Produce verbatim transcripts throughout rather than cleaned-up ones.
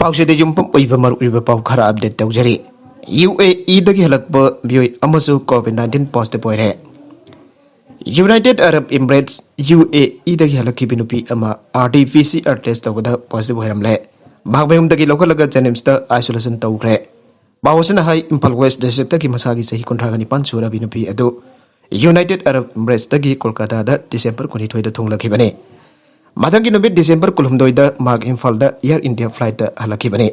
ꯄꯥꯎꯁꯤꯗ ꯌꯨꯝꯐꯝ ꯑꯣꯏꯕ ꯃꯔꯨꯑꯣꯏꯕ ꯄꯥꯎ ꯈꯔ ꯑꯞꯗꯦꯠ ꯇꯧꯖꯔꯤ꯫ ꯌꯨ ꯑꯦ ꯏꯗꯒꯤ ꯍꯜꯂꯛꯄ ꯃꯤꯑꯣꯏ ꯑꯃꯁꯨ ꯀꯣꯚꯤꯗ ꯅꯥꯏꯟꯇꯤꯟ ꯄꯣꯖꯤꯇꯤꯚ ꯑꯣꯏꯔꯦ꯫ ꯌꯨꯅꯥꯏꯇꯦꯗ ꯑꯔꯕ ꯏꯃꯤꯔꯦꯠꯁ, ꯌꯨ ꯑꯦ ꯏꯗꯒꯤ ꯍꯜꯂꯛꯈꯤꯕ ꯅꯨꯄꯤ ꯑꯃ R T P C R test ꯇꯧꯕꯗ ꯄꯣꯖꯤꯇꯤꯚ ꯑꯣꯏꯔꯝꯂꯦ꯫ ꯃꯍꯥꯛ ꯃꯌꯨꯝꯗꯒꯤ ꯂꯧꯈꯠꯂꯒ ꯖꯦꯅꯤꯝꯁꯇ ꯑꯥꯏꯁꯣꯂꯦꯁꯟ ꯇꯧꯈ꯭ꯔꯦ꯫ ꯄꯥꯎ ꯑꯁꯤꯅ ꯍꯥꯏ, ꯏꯝꯐꯥꯜ ꯋꯦꯁ ꯗꯤꯁꯇ꯭ꯔꯤꯛꯇꯒꯤ ꯃꯁꯥꯒꯤ ꯆꯍꯤ ꯀꯨꯟꯊ꯭ꯔꯥꯒ ꯅꯤꯄꯥꯟ ꯁꯨꯔꯕꯤ ꯅꯨꯄꯤ ꯑꯗꯨ ꯌꯨꯅꯥꯏꯇꯦꯗ ꯑꯔꯕ ꯏꯃꯤꯔꯦꯠꯁꯇꯒꯤ ꯀꯣꯜꯀꯥꯇꯥꯗ ꯗꯤꯁꯦꯝꯕꯔ ꯀꯨꯟꯅꯤꯊꯣꯏꯗ ꯊꯨꯡꯂꯛꯈꯤꯕꯅꯤ꯫ ꯃꯊꯪꯒꯤ ꯅꯨꯃꯤꯠ ꯗꯤꯁꯦꯝꯕꯔ ꯀꯨꯟꯍꯨꯝꯗꯣꯏꯗ ꯃꯍꯥꯛ ꯏꯝꯐꯥꯜꯗ ꯑꯦꯌꯔ ꯏꯟꯗꯤꯌꯥ ꯐ꯭ꯂꯥꯏꯠꯇ ꯍꯜꯂꯛꯈꯤꯕꯅꯤ꯫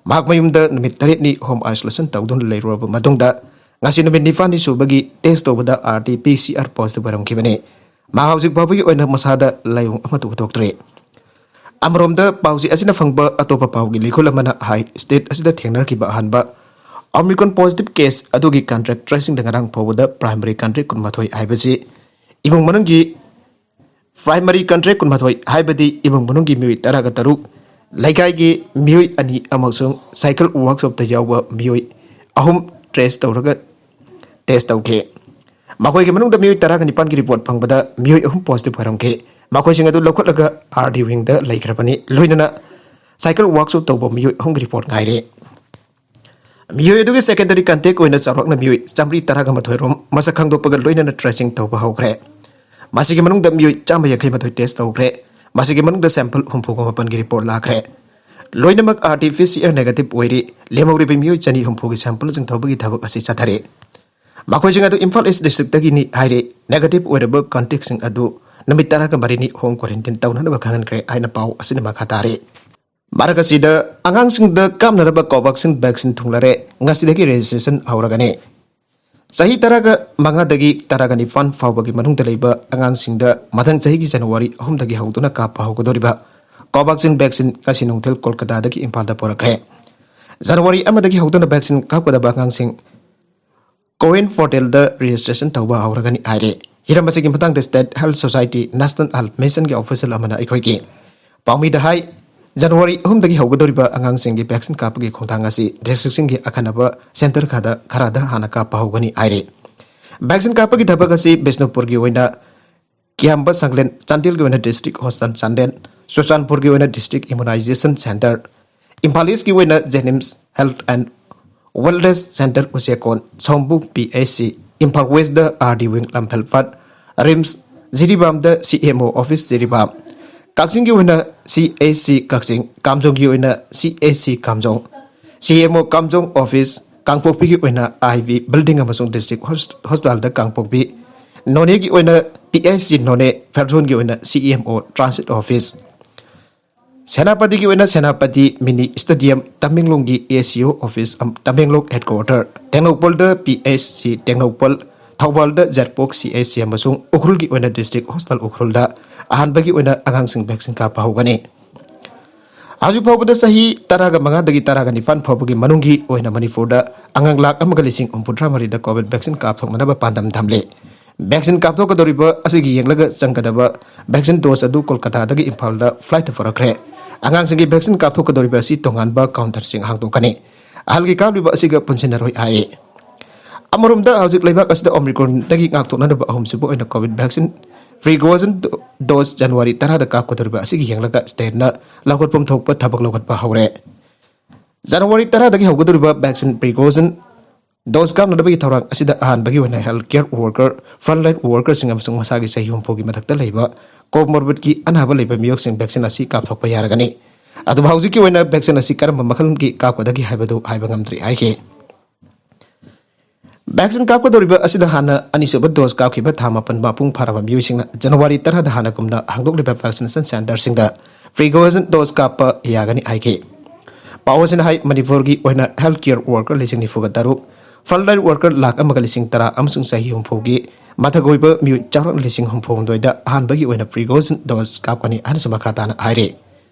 ꯃꯍꯥꯛ ꯃꯌꯨꯝꯗ ꯅꯨꯃꯤꯠ ꯇꯔꯦꯠꯅꯤ ꯍꯣꯝ ꯑꯥꯏꯁꯣꯂꯦꯁꯟ ꯇꯧꯗꯨꯅ ꯂꯩꯔꯨꯔꯕ ꯃꯇꯨꯡꯗ ꯉꯁꯤ ꯅꯨꯃꯤꯠ ꯅꯤꯄꯥꯟꯅꯤ ꯁꯨꯕꯒꯤ ꯇꯦꯁ ꯇꯧꯕꯗ R T P C R positive ꯑꯣꯏꯔꯝꯈꯤꯕꯅꯤ꯫ ꯃꯍꯥꯛ ꯍꯧꯖꯤꯛ ꯐꯥꯎꯕꯒꯤ ꯑꯣꯏꯅ ꯃꯁꯥꯗ ꯂꯥꯏꯑꯣꯡ ꯑꯃꯠꯇ ꯎꯠꯊꯣꯛꯇ꯭ꯔꯤ꯫ ꯑꯃꯔꯣꯝꯗ ꯄꯥꯎꯆꯦ ꯑꯁꯤꯅ ꯐꯪꯕ ꯑꯇꯣꯞꯄ ꯄꯥꯎꯒꯤ ꯂꯤꯈꯨꯜ ꯑꯃꯅ ꯍꯥꯏ, ꯁ꯭ꯇꯦꯠ ꯑꯁꯤꯗ ꯊꯦꯡꯅꯔꯛꯈꯤꯕ ꯑꯍꯥꯟꯕ ꯑꯣꯃꯤꯀ꯭ꯔꯣꯟ ꯄꯣꯖꯤꯇꯤꯚ ꯀꯦꯁ ꯑꯗꯨꯒꯤ ꯀꯟꯇꯦꯛ ꯇ꯭ꯔꯦꯁꯤꯡꯗ ꯉꯔꯥꯡ ꯐꯥꯎꯕꯗ ꯄ꯭ꯔꯥꯏꯃꯔꯤ ꯀꯟꯇꯦꯛ ꯀꯨꯟꯃꯥꯊꯣꯏ ꯍꯥꯏꯕꯁꯤ ꯏꯃꯨꯡ ꯃꯅꯨꯡꯒꯤ, ꯄ꯭ꯔꯥꯏꯃꯔꯤ ꯀꯟꯇꯦꯛ ꯀꯨꯟꯃꯥꯊꯣꯏ ꯍꯥꯏꯕꯗꯤ ꯏꯃꯨꯡ ꯃꯅꯨꯡꯒꯤ ꯃꯤꯑꯣꯏ ꯇꯔꯥꯒ ꯇꯔꯨꯛ, ꯂꯩꯀꯥꯏꯒꯤ ꯃꯤꯑꯣꯏ ꯑꯅꯤ ꯑꯃꯁꯨꯡ ꯁꯥꯏꯀꯜ ꯋꯥꯔꯛꯁꯣꯞꯇ ꯌꯥꯎꯕ ꯃꯤꯑꯣꯏ ꯑꯍꯨꯝ ꯇ꯭ꯔꯦꯁ ꯇꯧꯔꯒ ꯇꯦꯁ ꯇꯧꯈꯤ꯫ ꯃꯈꯣꯏꯒꯤ ꯃꯅꯨꯡꯗ ꯃꯤꯑꯣꯏ ꯇꯔꯥꯒ ꯅꯤꯄꯥꯟꯒꯤ ꯔꯤꯄꯣꯔꯠ ꯐꯪꯕꯗ ꯃꯤꯑꯣꯏ ꯑꯍꯨꯝ ꯄꯣꯖꯤꯇꯤꯚ ꯑꯣꯏꯔꯝꯈꯤ꯫ ꯃꯈꯣꯏꯁꯤꯡ ꯑꯗꯨ ꯂꯧꯈꯠꯂꯒ ꯑꯥꯔ ꯗꯤ ꯋꯤꯡꯗ ꯂꯩꯈ꯭ꯔꯕꯅꯤ꯫ ꯂꯣꯏꯅꯅ ꯁꯥꯏꯀꯜ ꯋꯥꯔꯛꯁꯣꯞ ꯇꯧꯕ ꯃꯤꯑꯣꯏ ꯑꯍꯨꯝꯒꯤ ꯔꯤꯄꯣꯔꯠ ꯉꯥꯏꯔꯦ꯫ ꯃꯤꯑꯣꯏ ꯑꯗꯨꯒꯤ ꯁꯦꯀꯦꯟꯗꯔꯤ ꯀꯟꯇꯦꯛ ꯑꯣꯏꯅ ꯆꯥꯎꯔꯥꯛꯅ ꯃꯤꯑꯣꯏ ꯆꯥꯃꯔꯤ ꯇꯔꯥꯒ ꯃꯥꯊꯣꯏ ꯔꯣꯝ ꯃꯁꯛ ꯈꯪꯗꯣꯛꯄꯒ ꯂꯣꯏꯅꯅ ꯇ꯭ꯔꯦꯁꯤꯡ ꯇꯧꯕ ꯍꯧꯈ꯭ꯔꯦ꯫ ꯃꯁꯤꯒꯤ ꯃꯅꯨꯡꯗ ꯃꯤꯑꯣꯏ ꯆꯥꯝꯃ ꯌꯥꯡꯈꯩ ꯃꯥꯊꯣꯏ ꯇꯦꯁ ꯇꯧꯈ꯭ꯔꯦ꯫ ꯃꯁꯤꯒꯤ ꯃꯅꯨꯡꯗ ꯁꯦꯝꯄꯜ ꯍꯨꯝꯐꯨꯒ ꯃꯥꯄꯟꯒꯤ ꯔꯤꯄꯣꯔꯠ ꯂꯥꯛꯈ꯭ꯔꯦ꯫ ꯂꯣꯏꯅꯃꯛ R T P C R negative ꯑꯣꯏꯔꯤ꯫ ꯂꯦꯝꯍꯧꯔꯤꯕ ꯃꯤꯑꯣꯏ ꯆꯅꯤ ꯍꯨꯝꯐꯨꯒꯤ ꯁꯦꯝꯄꯜꯁꯤꯡ ꯇꯧꯕꯒꯤ ꯊꯕꯛ ꯑꯁꯤ ꯆꯠꯊꯔꯤ꯫ ꯃꯈꯣꯏꯁꯤꯡ ꯑꯗꯨ ꯏꯝꯐꯥꯜ ꯏꯁ ꯗꯤꯁꯇ꯭ꯔꯤꯛꯇꯒꯤꯅꯤ ꯍꯥꯏꯔꯤ꯫ ꯅꯦꯒꯦꯇꯤꯚ ꯑꯣꯏꯔꯕ ꯀꯟꯇꯦꯛꯁꯤꯡ ꯑꯗꯨ ꯅꯨꯃꯤꯠ ꯇꯔꯥꯒ ꯃꯔꯤꯅꯤ ꯍꯣꯝ ꯀ꯭ꯋꯥꯔꯦꯟꯇꯤꯟ ꯇꯧꯅꯅꯕ ꯈꯪꯍꯟꯈ꯭ꯔꯦ ꯍꯥꯏꯅ ꯄꯥꯎ ꯑꯁꯤꯅ ꯃꯈꯥ ꯇꯥꯔꯤ꯫ ꯃꯔꯛ ꯑꯁꯤꯗ ꯑꯉꯥꯡꯁꯤꯡꯗ ꯀꯥꯞꯅꯅꯕ ꯀꯣꯚꯥꯛꯁꯤꯟ ꯚꯦꯛꯁꯤꯟ ꯊꯨꯡꯂꯔꯦ꯫ ꯉꯁꯤꯗꯒꯤ ꯔꯦꯖꯤꯁꯇ꯭ꯔꯦꯁꯟ ꯍꯧꯔꯒꯅꯤ꯫ ꯆꯍꯤ ꯇꯔꯥꯒ ꯃꯉꯥꯗꯒꯤ ꯇꯔꯥꯒ ꯅꯤꯄꯥꯟ ꯐꯥꯎꯕꯒꯤ ꯃꯅꯨꯡꯗ ꯂꯩꯕ ꯑꯉꯥꯡꯁꯤꯡꯗ ꯃꯊꯪ ꯆꯍꯤꯒꯤ ꯖꯅꯋꯥꯔꯤ ꯑꯍꯨꯝꯗꯒꯤ ꯍꯧꯗꯨꯅ ꯀꯥꯞꯄ ꯍꯧꯒꯗꯧꯔꯤꯕ ꯀꯣꯚꯥꯛꯁꯤꯟ ꯚꯦꯛꯁꯤꯟ ꯉꯁꯤ ꯅꯨꯡꯊꯤꯜ ꯀꯣꯜꯀꯇꯥꯗꯒꯤ ꯏꯝꯐꯥꯜꯗ ꯄꯨꯔꯛꯈ꯭ꯔꯦ꯫ ꯖꯅꯋꯥꯔꯤ ꯑꯃꯗꯒꯤ ꯍꯧꯗꯨꯅ ꯚꯦꯛꯁꯤꯟ ꯀꯥꯞꯀꯗꯕ ꯑꯉꯥꯡꯁꯤꯡ ꯀꯣꯋꯤꯟ ꯄꯣꯔꯇꯦꯜꯗ ꯔꯦꯖꯤꯁꯇ꯭ꯔꯦꯁꯟ ꯇꯧꯕ ꯍꯧꯔꯒꯅꯤ ꯍꯥꯏꯔꯦ꯫ ꯍꯤꯔꯝ ꯑꯁꯤꯒꯤ ꯃꯇꯥꯡꯗ state health society national health ꯃꯤꯁꯟꯒꯤ ꯑꯣꯐꯤꯁꯤꯌꯦꯜ ꯑꯃꯅ ꯑꯩꯈꯣꯏꯒꯤ ꯄꯥꯎꯃꯤꯗ ꯍꯥꯏ, ꯖꯅꯋꯥꯔꯤ ꯑꯍꯨꯝꯗꯒꯤ ꯍꯧꯒꯗꯧꯔꯤꯕ ꯑꯉꯥꯡꯁꯤꯡꯒꯤ ꯚꯦꯛꯁꯤꯟ ꯀꯥꯞꯄꯒꯤ ꯈꯣꯡꯊꯥꯡ ꯑꯁꯤ ꯗꯤꯁꯇ꯭ꯔꯤꯛꯁꯤꯡꯒꯤ ꯑꯈꯟꯅꯕ ꯁꯦꯟꯇꯔ ꯈꯔꯗ, ꯈꯔꯗ ꯍꯥꯟꯅ ꯀꯥꯞꯄ ꯍꯧꯒꯅꯤ ꯍꯥꯏꯔꯤ꯫ ꯚꯦꯛꯁꯤꯟ ꯀꯥꯞꯄꯒꯤ ꯊꯕꯛ ꯑꯁꯤ ꯕꯤꯁꯅꯨꯄꯨꯔꯒꯤ ꯑꯣꯏꯅ ꯀꯤꯌꯥꯝꯕ ꯁꯪꯂꯦꯟ, ꯆꯥꯟꯗꯦꯜꯒꯤ ꯑꯣꯏꯅ ꯗꯤꯁꯇ꯭ꯔꯤꯛ ꯍꯣꯁꯄꯤꯇꯥꯜ ꯆꯥꯟꯗꯦꯜ, ꯆꯨꯔꯆꯥꯟꯄꯨꯔꯒꯤ ꯑꯣꯏꯅ ꯗꯤꯁꯇ꯭ꯔꯤꯛ ꯏꯃ꯭ꯌꯨꯅꯥꯏꯖꯦꯁꯟ ꯁꯦꯟꯇꯔ, ꯏꯝꯐꯥꯜ ꯏꯁꯀꯤ ꯑꯣꯏꯅ Genims health and wellness centre Uchekon, Sombu P H C, Imphal west R D wing Lamphelpat, RIMS ꯖꯤꯔꯤꯕꯥꯝꯗ ꯁꯤ ꯑꯦꯝ ꯑꯣ ꯑꯣꯐꯤꯁ ꯖꯤꯔꯤꯕꯥꯝ, ꯀꯛꯆꯤꯡꯒꯤ ꯑꯣꯏꯅ ꯁꯤ ꯑꯩꯆ ꯁꯤ ꯀꯛꯆꯤꯡ, ꯀꯥꯝꯖꯣꯡꯒꯤ ꯑꯣꯏꯅ ꯁꯤ ꯑꯩꯆ ꯁꯤ ꯀꯥꯝꯖꯣꯡ, ꯁꯤ ꯑꯦꯝ ꯑꯣ ꯀꯥꯝꯖꯣꯡ ꯑꯣꯐꯤꯁ, ꯀꯥꯡꯄꯣꯛꯄꯤꯒꯤ ꯑꯣꯏꯅ ꯑꯥꯏ ꯕꯤ ꯕꯤꯜꯗꯤꯡ ꯑꯃꯁꯨꯡ ꯗꯤꯁꯇ꯭ꯔꯤꯛ ꯍꯣꯁ-, ꯍꯣꯁꯄꯤꯇꯥꯜꯗ ꯀꯥꯡꯄꯣꯛꯄꯤ, ꯅꯣꯅꯦꯒꯤ ꯑꯣꯏꯅ ꯄꯤ ꯑꯩꯆ ꯁꯤ ꯅꯣꯅꯦ, ꯐꯦꯔꯖꯣꯟꯒꯤ ꯑꯣꯏꯅ ꯁꯤ E M O transit office, ꯁꯦꯅꯥꯄꯇꯤꯒꯤ ꯑꯣꯏꯅ ꯁꯦꯅꯥꯄꯇꯤ ꯃꯤꯅꯤ ꯁ꯭ꯇꯦꯗꯤꯌꯝ, ꯇꯃꯦꯡꯂꯣꯡꯒꯤ ꯑꯦ ꯁꯤ ꯑꯣ ꯑꯣꯐꯤꯁ ꯑꯝ-, ꯇꯃꯦꯡꯂꯣꯡ ꯍꯦꯗꯀ꯭ꯋꯥꯇꯔ, ꯇꯦꯡꯅꯧꯄꯜꯗ ꯄꯤ ꯑꯩꯆ ꯁꯤ ꯇꯦꯡꯅꯧꯄꯜ, ꯊꯧꯕꯥꯜꯗ ꯖꯦꯠꯄꯣꯛ ꯁꯤ ꯑꯩꯆ ꯁꯤ ꯑꯃꯁꯨꯡ ꯎꯈ꯭ꯔꯨꯜꯒꯤ ꯑꯣꯏꯅ ꯗꯤꯁꯇ꯭ꯔꯤꯛ ꯍꯣꯁꯄꯤꯇꯥꯜ ꯎꯈ꯭ꯔꯨꯜꯗ ꯑꯍꯥꯟꯕꯒꯤ ꯑꯣꯏꯅ ꯑꯉꯥꯡꯁꯤꯡ ꯚꯦꯛꯁꯤꯟ ꯀꯥꯞꯄ ꯍꯧꯒꯅꯤ꯫ ꯍꯧꯖꯤꯛ ꯐꯥꯎꯕꯗ ꯆꯍꯤ ꯇꯔꯥꯒ ꯃꯉꯥꯗꯒꯤ ꯇꯔꯥꯒ ꯅꯤꯄꯥꯟ ꯐꯥꯎꯕꯒꯤ ꯃꯅꯨꯡꯒꯤ ꯑꯣꯏꯅ ꯃꯅꯤꯄꯨꯔꯗ ꯑꯉꯥꯡ ꯂꯥꯈ ꯑꯃꯒ ꯂꯤꯁꯤꯡ ꯍꯨꯝꯐꯨꯇꯔꯥ ꯃꯔꯤꯗ ꯀꯣꯚꯤꯗ ꯚꯦꯛꯁꯤꯟ ꯀꯥꯞꯊꯣꯛꯅꯅꯕ ꯄꯥꯟꯗꯝ ꯊꯝꯂꯤ꯫ ꯚꯦꯛꯁꯤꯟ ꯀꯥꯞꯊꯣꯛꯀꯗꯧꯔꯤꯕ ꯑꯁꯤꯒꯤ ꯌꯦꯡꯂꯒ ꯆꯪꯒꯗꯕ ꯚꯦꯛꯁꯤꯟ ꯗꯣꯁ ꯑꯗꯨ ꯀꯣꯜꯀꯇꯥꯗꯒꯤ ꯏꯝꯐꯥꯜꯗ ꯐ꯭ꯂꯥꯏꯠꯇ ꯄꯨꯔꯛꯈ꯭ꯔꯦ꯫ ꯑꯉꯥꯡꯁꯤꯡꯒꯤ ꯚꯦꯛꯁꯤꯟ ꯀꯥꯞꯊꯣꯛꯀꯗꯧꯔꯤꯕ ꯑꯁꯤ ꯇꯣꯉꯥꯟꯕ ꯀꯥꯎꯟꯇꯔꯁꯤꯡ ꯍꯥꯡꯗꯣꯛꯀꯅꯤ꯫ ꯑꯍꯜꯒꯤ ꯀꯥꯞꯂꯤꯕ ꯑꯁꯤꯒ ꯄꯨꯟꯁꯤꯟꯅꯔꯣꯏ ꯍꯥꯏꯔꯤ꯫ ꯑꯃꯔꯣꯝꯗ ꯍꯧꯖꯤꯛ ꯂꯩꯕꯥꯛ ꯑꯁꯤꯗ ꯑꯣꯃꯤꯀ꯭ꯔꯣꯟꯗꯒꯤ ꯉꯥꯛꯊꯣꯛꯅꯅꯕ ꯑꯍꯨꯝꯁꯨꯕ ꯑꯣꯏꯅ COVID vaccine precaution dose January ꯇꯔꯥꯗ ꯀꯥꯞꯀꯗꯧꯔꯤꯕ ꯑꯁꯤꯒꯤ ꯌꯦꯡꯂꯒ ꯁ꯭ꯇꯦꯠꯅ ꯂꯧꯈꯠꯐꯝ ꯊꯣꯛꯄ ꯊꯕꯛ ꯂꯧꯈꯠꯄ ꯍꯧꯔꯦ꯫ ꯖꯅꯋꯥꯔꯤ ꯇꯔꯥꯗꯒꯤ ꯍꯧꯒꯗꯧꯔꯤꯕ ꯚꯦꯛꯁꯤꯟ ꯄ꯭ꯔꯤꯀꯣꯁꯟ ꯗꯣꯁ ꯀꯥꯞꯅꯅꯕꯒꯤ ꯊꯧꯔꯥꯡ ꯑꯁꯤꯗ ꯑꯍꯥꯟꯕꯒꯤ ꯑꯣꯏꯅ ꯍꯦꯜꯊ ꯀꯦꯌꯔ ꯋꯥꯔꯀꯔ, ꯐ꯭ꯔꯟꯂꯥꯏꯟ ꯋꯥꯔꯀꯔꯁꯤꯡ ꯑꯃꯁꯨꯡ ꯃꯁꯥꯒꯤ ꯆꯍꯤ ꯍꯨꯝꯐꯨꯒꯤ ꯃꯊꯛꯇ ꯂꯩꯕ ꯀꯣꯃꯣꯔꯕꯤꯗꯀꯤ ꯑꯅꯥꯕ ꯂꯩꯕ ꯃꯤꯑꯣꯏꯁꯤꯡ ꯚꯦꯛꯁꯤꯟ ꯑꯁꯤ ꯀꯥꯞꯊꯣꯛꯄ ꯌꯥꯔꯒꯅꯤ꯫ ꯑꯗꯨꯕꯨ ꯍꯧꯖꯤꯛꯀꯤ ꯑꯣꯏꯅ ꯚꯦꯛꯁꯤꯟ ꯑꯁꯤ ꯀꯔꯝꯕ ꯃꯈꯜꯒꯤ ꯀꯥꯞꯀꯗꯒꯦ ꯍꯥꯏꯕꯗꯨ ꯍꯥꯏꯕ ꯉꯝꯗ꯭ꯔꯤ ꯍꯥꯏꯈꯤ꯫ ꯚꯦꯛꯁꯤꯟ ꯀꯥꯞꯀꯗꯧꯔꯤꯕ ꯑꯁꯤꯗ ꯍꯥꯟꯅ ꯑꯅꯤꯁꯨꯕ ꯗꯣꯁ ꯀꯥꯞꯈꯤꯕ ꯊꯥ ꯃꯥꯄꯟ ꯃꯄꯨꯡ ꯐꯥꯔꯕ ꯃꯤꯑꯣꯏꯁꯤꯡꯅ ꯖꯅꯋꯥꯔꯤ ꯇꯔꯥꯗ ꯍꯥꯟꯅꯒꯨꯝꯅ ꯍꯥꯡꯗꯣꯛꯂꯤꯕ ꯚꯦꯛꯁꯤꯅꯦꯁꯟ ꯁꯦꯟꯇꯔꯁꯤꯡꯗ ꯄ꯭ꯔꯤꯀꯣꯁꯟ ꯗꯣꯁ ꯀꯥꯞꯄ ꯌꯥꯒꯅꯤ ꯍꯥꯏꯈꯤ꯫ ꯄꯥꯎ ꯑꯁꯤꯅ ꯍꯥꯏ, ꯃꯅꯤꯄꯨꯔꯒꯤ ꯑꯣꯏꯅ ꯍꯦꯜꯊ ꯀꯦꯌꯔ ꯋꯥꯔꯀꯔ ꯂꯤꯁꯤꯡ ꯅꯤꯐꯨꯒ ꯇꯔꯨꯛ, ꯐ꯭ꯔꯟꯂꯥꯏꯟ ꯋꯥꯔꯀꯔ ꯂꯥꯈ ꯑꯃꯒ ꯂꯤꯁꯤꯡ ꯇꯔꯥ ꯑꯃꯁꯨꯡ ꯆꯍꯤ ꯍꯨꯝꯐꯨꯒꯤ ꯃꯊꯛ ꯑꯣꯏꯕ ꯃꯤꯑꯣꯏ ꯆꯥꯎꯔꯥꯛꯅ ꯂꯤꯁꯤꯡ ꯍꯨꯝꯐꯨꯍꯨꯝꯗꯣꯏꯗ ꯑꯍꯥꯟꯕꯒꯤ ꯑꯣꯏꯅ ꯄ꯭ꯔꯤꯀꯣꯁꯟ ꯗꯣꯁ ꯀꯥꯞꯀꯅꯤ ꯍꯥꯏꯅꯁꯨ ꯃꯈꯥ ꯇꯥꯅ ꯍꯥꯏꯔꯤ꯫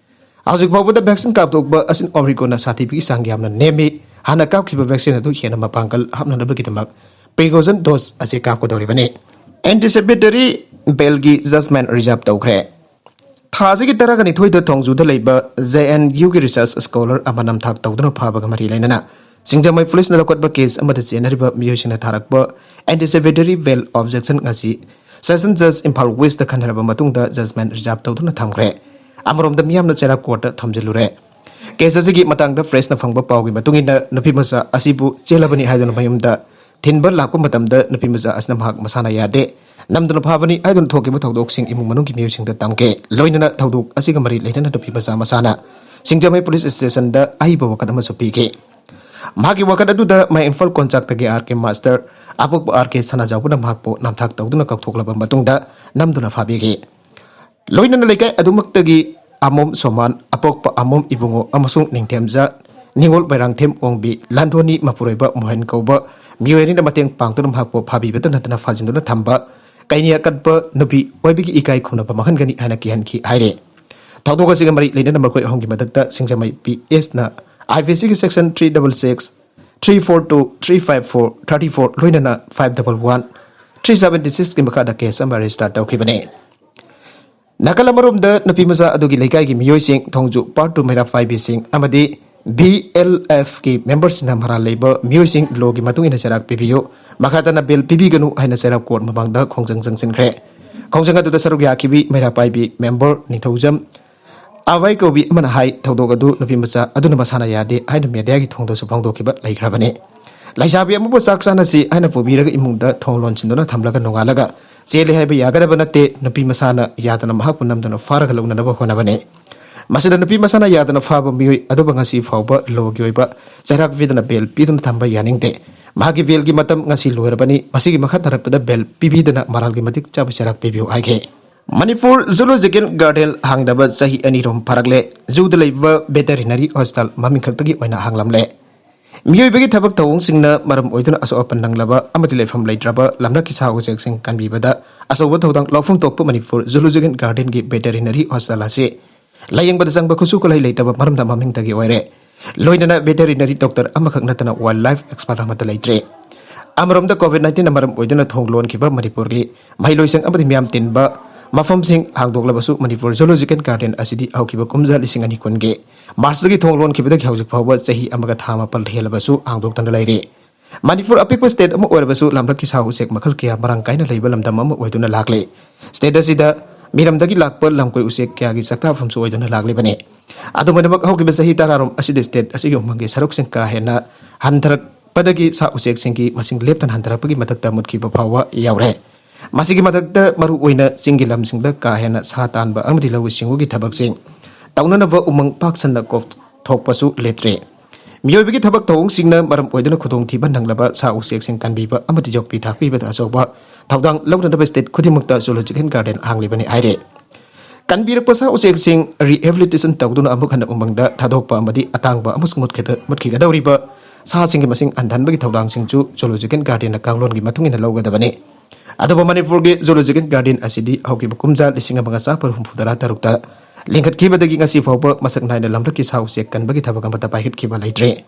ꯍꯧꯖꯤꯛ ꯐꯥꯎꯕꯗ ꯚꯦꯛꯁꯤꯟ ꯀꯥꯞꯊꯣꯛꯄ ꯑꯁꯤ ꯑꯣꯃꯤꯀ꯭ꯔꯣꯟꯅ ꯁꯥꯊꯤꯕꯒꯤ ꯆꯥꯡ ꯌꯥꯝꯅ ꯅꯦꯝꯃꯤ꯫ ꯍꯥꯟꯅ ꯀꯥꯞꯈꯤꯕ ꯚꯦꯛꯁꯤꯟ ꯑꯗꯨ ꯍꯦꯟꯅ ꯃꯄꯥꯡꯒꯜ ꯍꯥꯞꯅꯅꯕꯒꯤꯗꯃꯛ ꯄ꯭ꯔꯤꯀꯣꯁꯟ ꯗꯣꯁ ꯑꯁꯤ ꯀꯥꯞꯀꯗꯧꯔꯤꯕꯅꯤ꯫ ꯑꯦꯟꯇꯤꯁꯤꯄꯦꯇꯔꯤ ꯕꯦꯜꯒꯤ ꯖꯖꯃꯦꯟ ꯔꯤꯖꯥꯔꯚ ꯇꯧꯈ꯭ꯔꯦ꯫ ꯊꯥ ꯑꯁꯤꯒꯤ ꯇꯔꯥꯒ ꯅꯤꯊꯣꯏꯗ ꯊꯣꯡꯖꯨꯗ ꯂꯩꯕ ꯖꯦ ꯑꯦꯟ ꯌꯨꯒꯤ ꯔꯤꯁꯔꯆ ꯁ꯭ꯀꯣꯂꯔ ꯑꯃ ꯅꯝꯊꯥꯛ ꯇꯧꯗꯨꯅ ꯐꯥꯕꯒ ꯃꯔꯤ ꯂꯩꯅꯅ ꯁꯤꯡꯖꯃꯩ ꯄꯨꯂꯤꯁꯅ ꯂꯧꯈꯠꯄ ꯀꯦꯁ ꯑꯃꯗ ꯆꯦꯟꯅꯔꯤꯕ ꯃꯤꯑꯣꯏꯁꯤꯡꯅ ꯊꯥꯔꯛꯄ ꯑꯦꯟꯇꯤꯁꯤꯄꯦꯇꯔꯤ ꯕꯦꯜ ꯑꯣꯕꯖꯦꯛꯁꯟ ꯑꯁꯤ ꯁꯦꯁꯟ ꯖꯖ ꯏꯝꯐꯥꯜ ꯋꯦꯁꯇ ꯈꯟꯅꯔꯕ ꯃꯇꯨꯡꯗ ꯖꯖꯃꯦꯟ ꯔꯤꯖꯥꯔꯚ ꯇꯧꯗꯨꯅ ꯊꯝꯈ꯭ꯔꯦ꯫ ꯑꯃꯔꯣꯝꯗ ꯃꯤꯌꯥꯝꯅ ꯆꯩꯔꯥꯛ ꯀꯣꯔꯠꯇ ꯊꯝꯖꯤꯜꯂꯨꯔꯦ꯫ ꯀꯦꯁ ꯑꯁꯤꯒꯤ ꯃꯇꯥꯡꯗ ꯄ꯭ꯔꯦꯁꯅ ꯐꯪꯕ ꯄꯥꯎꯒꯤ ꯃꯇꯨꯡ ꯏꯟꯅ, ꯅꯨꯄꯤ ꯃꯆꯥ ꯑꯁꯤꯕꯨ ꯆꯦꯜꯂꯕꯅꯤ ꯍꯥꯏꯗꯨꯅ ꯃꯌꯨꯝꯗ ꯊꯤꯟꯕ ꯂꯥꯛꯄ ꯃꯇꯝꯗ, ꯅꯨꯄꯤ ꯃꯆꯥ ꯑꯁꯤꯅ ꯃꯍꯥꯛ ꯃꯁꯥꯅ ꯌꯥꯗꯦ, ꯅꯝꯗꯨꯅ ꯐꯥꯕꯅꯤ ꯍꯥꯏꯗꯨꯅ ꯊꯣꯛꯈꯤꯕ ꯊꯧꯗꯣꯛꯁꯤꯡ ꯏꯃꯨꯡ ꯃꯅꯨꯡꯒꯤ ꯃꯤꯑꯣꯏꯁꯤꯡꯗ ꯇꯝꯈꯤ꯫ ꯂꯣꯏꯅꯅ ꯊꯧꯗꯣꯛ ꯑꯁꯤꯒ ꯃꯔꯤ ꯂꯩꯅꯅ ꯅꯨꯄꯤ ꯃꯆꯥ ꯃꯁꯥꯅ ꯁꯤꯡꯖꯃꯩ ꯄꯨꯂꯤꯁ ꯁ꯭ꯇꯦꯁꯟꯗ ꯑꯍꯩꯕ ꯋꯥꯀꯠ ꯑꯃꯁꯨ ꯄꯤꯈꯤ꯫ ꯃꯍꯥꯛꯀꯤ ꯋꯥꯀꯠ ꯑꯗꯨꯗ ꯃꯌꯥꯡ ꯏꯝꯐꯥꯜ ꯀꯣꯟꯆꯥꯛꯇꯒꯤ ꯑꯥꯔ ꯀꯦ ꯃꯥꯁꯇꯔ, ꯑꯄꯣꯛꯄ ꯑꯥꯔ ꯀꯦ ꯁꯅꯥꯖꯥꯎꯕꯅ ꯃꯍꯥꯛꯄꯨ ꯅꯝꯊꯥꯛ ꯇꯧꯗꯨꯅ ꯀꯥꯎꯊꯣꯛꯂꯕ ꯃꯇꯨꯡꯗ ꯅꯝꯗꯨꯅ ꯐꯥꯕꯤꯈꯤ꯫ ꯂꯣꯏꯅꯅ ꯂꯩꯀꯥꯏ ꯑꯗꯨꯃꯛꯇꯒꯤ ꯑꯃꯣꯝ ꯁꯣꯃꯥꯟ, ꯑꯄꯣꯛꯄ ꯑꯃꯣꯝ ꯏꯕꯨꯡꯉꯣ ꯑꯃꯁꯨꯡ ꯅꯤꯡꯊꯦꯝꯖ ꯅꯤꯉꯣꯜ ꯃꯣꯏꯔꯥꯡꯊꯦꯝ ꯑꯣꯡꯕꯤ, ꯂꯥꯟꯊꯣꯟꯅꯤ ꯃꯄꯨꯔꯣꯏꯕ ꯃꯣꯍꯟ ꯀꯧꯕ ꯃꯤꯑꯣꯏ ꯑꯅꯤꯅ ꯃꯇꯦꯡ ꯄꯥꯡꯗꯨꯅ ꯃꯍꯥꯛꯄꯨ ꯐꯥꯕꯤꯕꯇ ꯅꯠꯇꯅ ꯐꯥꯖꯤꯟꯗꯨꯅ ꯊꯝꯕ ꯀꯩꯅꯤ ꯑꯀꯠꯄ ꯅꯨꯄꯤ ꯑꯣꯏꯕꯒꯤ ꯏꯀꯥꯏ ꯈꯨꯝꯅꯕ ꯃꯥꯡꯍꯟꯒꯅꯤ ꯍꯥꯏꯅ ꯀꯤꯍꯟꯈꯤ ꯍꯥꯏꯔꯦ꯫ ꯊꯧꯗꯣꯛ ꯑꯁꯤꯒ ꯃꯔꯤ ꯂꯩꯅꯅ ꯃꯈꯣꯏ ꯑꯍꯨꯝꯒꯤ ꯃꯊꯛꯇ ꯁꯤꯡꯖꯃꯩ ꯄꯤ ꯑꯦꯁꯅ ꯑꯥꯏ ꯄꯤ ꯁꯤꯒꯤ section three double six, three four two, three five four, thirty four ꯂꯣꯏꯅꯅ five double one, three seventy ꯁꯤꯛꯁꯀꯤ ꯃꯈꯥꯗ ꯀꯦꯁ ꯑꯃ ꯔꯦꯖꯤꯁꯇꯥꯔ ꯇꯧꯈꯤꯕꯅꯤ꯫ ꯅꯥꯀꯜ ꯑꯃꯔꯣꯝꯗ, ꯅꯨꯄꯤ ꯃꯆꯥ ꯑꯗꯨꯒꯤ ꯂꯩꯀꯥꯏꯒꯤ ꯃꯤꯑꯣꯏꯁꯤꯡ, ꯊꯣꯡꯖꯨ ꯄꯥꯔꯠ ꯇꯨ ꯃꯩꯔꯥ ꯄꯥꯏꯕꯤꯁꯤꯡ ꯑꯃꯗꯤ ꯕꯤ ꯑꯦꯜ ꯑꯦꯐꯀꯤ ꯃꯦꯝꯕꯔꯁꯤꯡꯅ ꯃꯔꯥꯜ ꯂꯩꯕ ꯃꯤꯑꯣꯏꯁꯤꯡ ꯂꯣꯒꯤ ꯃꯇꯨꯡ ꯏꯟꯅ ꯆꯩꯔꯥꯛ ꯄꯤꯕꯤꯌꯨ, ꯃꯈꯥ ꯇꯥꯅ ꯕꯦꯜ ꯄꯤꯕꯤꯒꯅꯨ ꯍꯥꯏꯅ ꯆꯩꯔꯥꯛ ꯀꯣꯔꯠ ꯃꯃꯥꯡꯗ ꯈꯣꯡꯖꯪ ꯆꯪꯁꯤꯟꯈ꯭ꯔꯦ꯫ ꯈꯣꯡꯖꯪ ꯑꯗꯨꯗ ꯁꯔꯨꯛ ꯌꯥꯈꯤꯕꯤ ꯃꯩꯔꯥ ꯄꯥꯏꯕꯤ ꯃꯦꯝꯕꯔ ꯅꯤꯡꯊꯧꯖꯝ ꯑꯥꯋꯥꯏ ꯀꯧꯕꯤ ꯑꯃꯅ ꯍꯥꯏ, ꯊꯧꯗꯣꯛ ꯑꯗꯨ ꯅꯨꯄꯤ ꯃꯆꯥ ꯑꯗꯨꯅ ꯃꯁꯥꯅ ꯌꯥꯗꯦ ꯍꯥꯏꯅ ꯃꯦꯗꯤꯌꯥꯒꯤ ꯊꯣꯡꯗꯁꯨ ꯐꯣꯡꯗꯣꯛꯈꯤꯕ ꯂꯩꯈ꯭ꯔꯕꯅꯤ꯫ ꯂꯩꯁꯥꯕꯤ ꯑꯃꯕꯨ ꯆꯥꯛ ꯆꯥꯅꯁꯤ ꯍꯥꯏꯅ ꯄꯨꯕꯤꯔꯒ ꯏꯃꯨꯡꯗ ꯊꯣꯡ ꯂꯣꯟꯁꯤꯟꯗꯨꯅ ꯊꯝꯂꯒ ꯅꯣꯡꯉꯥꯜꯂꯒ ꯆꯦꯜꯂꯦ ꯍꯥꯏꯕ ꯌꯥꯒꯗꯕ ꯅꯠꯇꯦ꯫ ꯅꯨꯄꯤ ꯃꯁꯥꯅ ꯌꯥꯗꯅ ꯃꯍꯥꯛꯄꯨ ꯅꯝꯗꯨꯅ ꯐꯥꯔꯒ ꯂꯧꯅꯅꯕ ꯍꯣꯠꯅꯕꯅꯤ꯫ ꯃꯁꯤꯗ ꯅꯨꯄꯤ ꯃꯁꯥꯅ ꯌꯥꯗꯅ ꯐꯥꯕ ꯃꯤꯑꯣꯏ ꯑꯗꯨꯕꯨ ꯉꯁꯤ ꯐꯥꯎꯕ ꯂꯣꯒꯤ ꯑꯣꯏꯕ ꯆꯩꯔꯥꯛ ꯄꯤꯗꯨꯅ ꯕꯦꯜ ꯄꯤꯗꯨꯅ ꯊꯝꯕ ꯌꯥꯅꯤꯡꯗꯦ꯫ ꯃꯍꯥꯛꯀꯤ ꯕꯦꯜꯒꯤ ꯃꯇꯝ ꯉꯁꯤ ꯂꯣꯏꯔꯕꯅꯤ꯫ ꯃꯁꯤꯒꯤ ꯃꯈꯥ ꯇꯥꯔꯛꯄꯗ ꯕꯦꯜ ꯄꯤꯕꯤꯗꯅ ꯃꯔꯥꯜꯒꯤ ꯃꯇꯤꯛ ꯆꯥꯕ ꯆꯩꯔꯥꯛ ꯄꯤꯕꯤꯌꯨ ꯍꯥꯏꯈꯤ꯫ ꯃꯅꯤꯄꯨꯔ ꯖꯨꯂꯣꯖꯤꯀꯦꯜ ꯒꯥꯔꯗꯦꯟ ꯍꯥꯡꯗꯕ ꯆꯍꯤ ꯑꯅꯤ ꯔꯣꯝ ꯐꯥꯔꯛꯂꯦ꯫ ꯖꯨꯗ ꯂꯩꯕ ꯚꯦꯇꯔꯤꯅꯔꯤ ꯍꯣꯁꯄꯤꯇꯥꯜ ꯃꯃꯤꯡ ꯈꯛꯇꯒꯤ ꯑꯣꯏꯅ ꯍꯥꯡꯂꯝꯂꯦ꯫ ꯃꯤꯑꯣꯏꯕꯒꯤ ꯊꯕꯛ ꯊꯧꯑꯣꯡꯁꯤꯡꯅ ꯃꯔꯝ ꯑꯣꯏꯗꯨꯅ ꯑꯁꯣꯛ ꯑꯄꯟ ꯅꯪꯂꯕ ꯑꯃꯗꯤ ꯂꯩꯐꯝ ꯂꯩꯇ꯭ꯔꯕ ꯂꯝꯂꯛꯀꯤ ꯁꯥ ꯎꯆꯦꯛꯁꯤꯡ ꯀꯟꯕꯤꯕꯗ ꯑꯆꯧꯕ ꯊꯧꯗꯥꯡ ꯂꯧꯐꯝ ꯊꯣꯛꯄ ꯃꯅꯤꯄꯨꯔ ꯖꯨꯂꯣꯖꯤꯀꯦꯜ ꯒꯥꯔꯗꯦꯟꯒꯤ ꯚꯦꯇꯔꯤꯅꯔꯤ ꯍꯣꯁꯄꯤꯇꯥꯜ ꯑꯁꯤ ꯂꯥꯌꯦꯡꯕꯗ ꯆꯪꯕ ꯈꯨꯠꯁꯨ ꯈꯨꯠꯂꯥꯏ ꯂꯩꯇꯕ ꯃꯔꯝꯗ ꯃꯃꯤꯡꯗꯒꯤ ꯑꯣꯏꯔꯦ꯫ ꯂꯣꯏꯅꯅ ꯚꯦꯇꯔꯤꯅꯔꯤ ꯗꯣꯛꯇꯔ ꯑꯃꯈꯛ ꯅꯠꯇꯅ ꯋꯥꯏꯜ ꯂꯥꯏꯐ ꯑꯦꯛꯁꯄꯔꯠ ꯑꯃꯠꯇ ꯂꯩꯇ꯭ꯔꯦ꯫ ꯑꯃꯔꯣꯝꯗ ꯀꯣꯚꯤꯗ ꯅꯥꯏꯟꯇꯤꯟꯅ ꯃꯔꯝ ꯑꯣꯏꯗꯨꯅ ꯊꯣꯡ ꯂꯣꯟꯈꯤꯕ ꯃꯅꯤꯄꯨꯔꯒꯤ ꯃꯍꯩꯂꯣꯏꯁꯪ ꯑꯃꯗꯤ ꯃꯤꯌꯥꯝ ꯇꯤꯟꯕ ꯃꯐꯝꯁꯤꯡ ꯍꯥꯡꯗꯣꯛꯂꯕꯁꯨ, ꯃꯅꯤꯄꯨꯔ ꯖꯨꯂꯣꯖꯤꯀꯦꯜ ꯒꯥꯔꯗꯦꯟ ꯑꯁꯤꯗꯤ ꯍꯧꯈꯤꯕ ꯀꯨꯝꯖꯥ ꯂꯤꯁꯤꯡ ꯑꯅꯤ ꯀꯨꯟꯒꯤ ꯃꯥꯔꯆꯇꯒꯤ ꯊꯣꯡ ꯂꯣꯟꯈꯤꯕꯗꯒꯤ ꯍꯧꯖꯤꯛ ꯐꯥꯎꯕ ꯆꯍꯤ ꯑꯃꯒ ꯊꯥ ꯃꯥꯄꯜ ꯍꯦꯜꯂꯕꯁꯨ ꯍꯥꯡꯗꯣꯛꯇꯅ ꯂꯩꯔꯤ꯫ ꯃꯅꯤꯄꯨꯔ ꯑꯄꯤꯛꯄ ꯁ꯭ꯇꯦꯠ ꯑꯃ ꯑꯣꯏꯔꯕꯁꯨ ꯂꯝꯂꯛꯀꯤ ꯁꯥ ꯎꯆꯦꯛ ꯃꯈꯜ ꯀꯌꯥ ꯃꯔꯥꯡ ꯀꯥꯏꯅ ꯂꯩꯕ ꯂꯝꯗꯝ ꯑꯃ ꯑꯣꯏꯗꯨꯅ ꯂꯥꯛꯂꯤ꯫ ꯁ꯭ꯇꯦꯠ ꯑꯁꯤꯗ ꯃꯤꯔꯝꯗꯒꯤ ꯂꯥꯛꯄ ꯂꯝꯀꯣꯏ ꯎꯆꯦꯛ ꯀꯌꯥꯒꯤ ꯆꯥꯛꯇꯥꯐꯝꯁꯨ ꯑꯣꯏꯗꯨꯅ ꯂꯥꯛꯂꯤꯕꯅꯤ꯫ ꯑꯗꯨꯝ ꯑꯣꯏꯅꯃꯛ, ꯍꯧꯈꯤꯕ ꯆꯍꯤ ꯇꯔꯥꯔꯣꯝ ꯑꯁꯤꯗ state ꯑꯁꯤꯒꯤ ꯎꯃꯪꯒꯤ ꯁꯔꯨꯛꯁꯤꯡ ꯀꯥ ꯍꯦꯟꯅ ꯍꯟꯊꯔꯛꯄꯗꯒꯤ ꯁꯥ ꯎꯆꯦꯛꯁꯤꯡꯒꯤ ꯃꯁꯤꯡ ꯂꯦꯞꯇꯅ ꯍꯟꯊꯔꯛꯄꯒꯤ ꯃꯊꯛꯇ ꯃꯨꯠꯈꯤꯕ ꯐꯥꯎꯕ ꯌꯥꯎꯔꯦ꯫ ꯃꯁꯤꯒꯤ ꯃꯊꯛꯇ ꯃꯔꯨ ꯑꯣꯏꯅ ꯆꯤꯡꯒꯤ ꯂꯝꯁꯤꯡꯗ ꯀꯥ ꯍꯦꯟꯅ ꯁꯥ ꯇꯥꯟꯕ ꯑꯃꯗꯤ ꯂꯧꯎ ꯁꯤꯡꯎꯒꯤ ꯊꯕꯛꯁꯤꯡ ꯇꯧꯅꯅꯕ ꯎꯃꯪ ꯄꯥꯛ ꯁꯟꯅ ꯀꯣꯛꯊꯣꯛꯄꯁꯨ ꯂꯦꯞꯇ꯭ꯔꯦ꯫ ꯃꯤꯑꯣꯏꯕꯒꯤ ꯊꯕꯛ ꯊꯧꯑꯣꯡꯁꯤꯡꯅ ꯃꯔꯝ ꯑꯣꯏꯗꯨꯅ ꯈꯨꯗꯣꯡꯊꯤꯕ ꯅꯪꯂꯕ ꯁꯥ ꯎꯆꯦꯛꯁꯤꯡ ꯀꯟꯕꯤꯕ ꯑꯃꯗꯤ ꯌꯣꯛꯄꯤ ꯊꯥꯛꯄꯤꯕꯗ ꯑꯆꯧꯕ ꯊꯧꯗꯥꯡ ꯂꯧꯅꯅꯕ state ꯈꯨꯗꯤꯡꯃꯛꯇ Zoological Garden ꯍꯥꯡꯂꯤꯕꯅꯤ ꯍꯥꯏꯔꯦ꯫ ꯀꯟꯕꯤꯔꯛꯄ ꯁꯥ ꯎꯆꯦꯛꯁꯤꯡ rehabilitation ꯇꯧꯗꯨꯅ ꯑꯃꯨꯛ ꯍꯟꯅ ꯎꯃꯪꯗ ꯊꯥꯗꯣꯛꯄ ꯑꯃꯗꯤ ꯑꯇꯥꯡꯕ ꯑꯃꯁꯨꯡ ꯃꯨꯠꯈꯤꯗ-, ꯃꯨꯠꯈꯤꯒꯗꯧꯔꯤꯕ ꯁꯥꯁꯤꯡꯒꯤ ꯃꯁꯤꯡ ꯍꯟꯊꯍꯟꯕꯒꯤ ꯊꯧꯗꯥꯡꯁꯤꯡꯁꯨ Zoological Gardenꯅ ꯀꯥꯡꯂꯣꯟꯒꯤ ꯃꯇꯨꯡ ꯏꯟꯅ ꯂꯧꯒꯗꯕꯅꯤ꯫ ꯑꯗꯨꯕꯨ ꯃꯅꯤꯄꯨꯔꯒꯤ Zoological Garden ꯑꯁꯤꯗꯤ ꯍꯧꯈꯤꯕ ꯀꯨꯝꯖꯥ ꯂꯤꯁꯤꯡ ꯑꯃꯒ ꯆꯥꯃꯥꯄꯜ ꯍꯨꯝꯐꯨꯇꯔꯥ ꯇꯔꯨꯛꯇ ꯂꯤꯡꯈꯠꯈꯤꯕꯗꯒꯤ ꯉꯁꯤ ꯐꯥꯎꯕ ꯃꯁꯛ ꯅꯥꯏꯅ ꯂꯝꯂꯛꯀꯤ ꯁꯥ ꯎꯆꯦꯛ ꯀꯟꯕꯒꯤ ꯊꯕꯛ ꯑꯃꯠꯇ ꯄꯥꯏꯈꯠꯈꯤꯕ ꯂꯩꯇ꯭ꯔꯤ꯫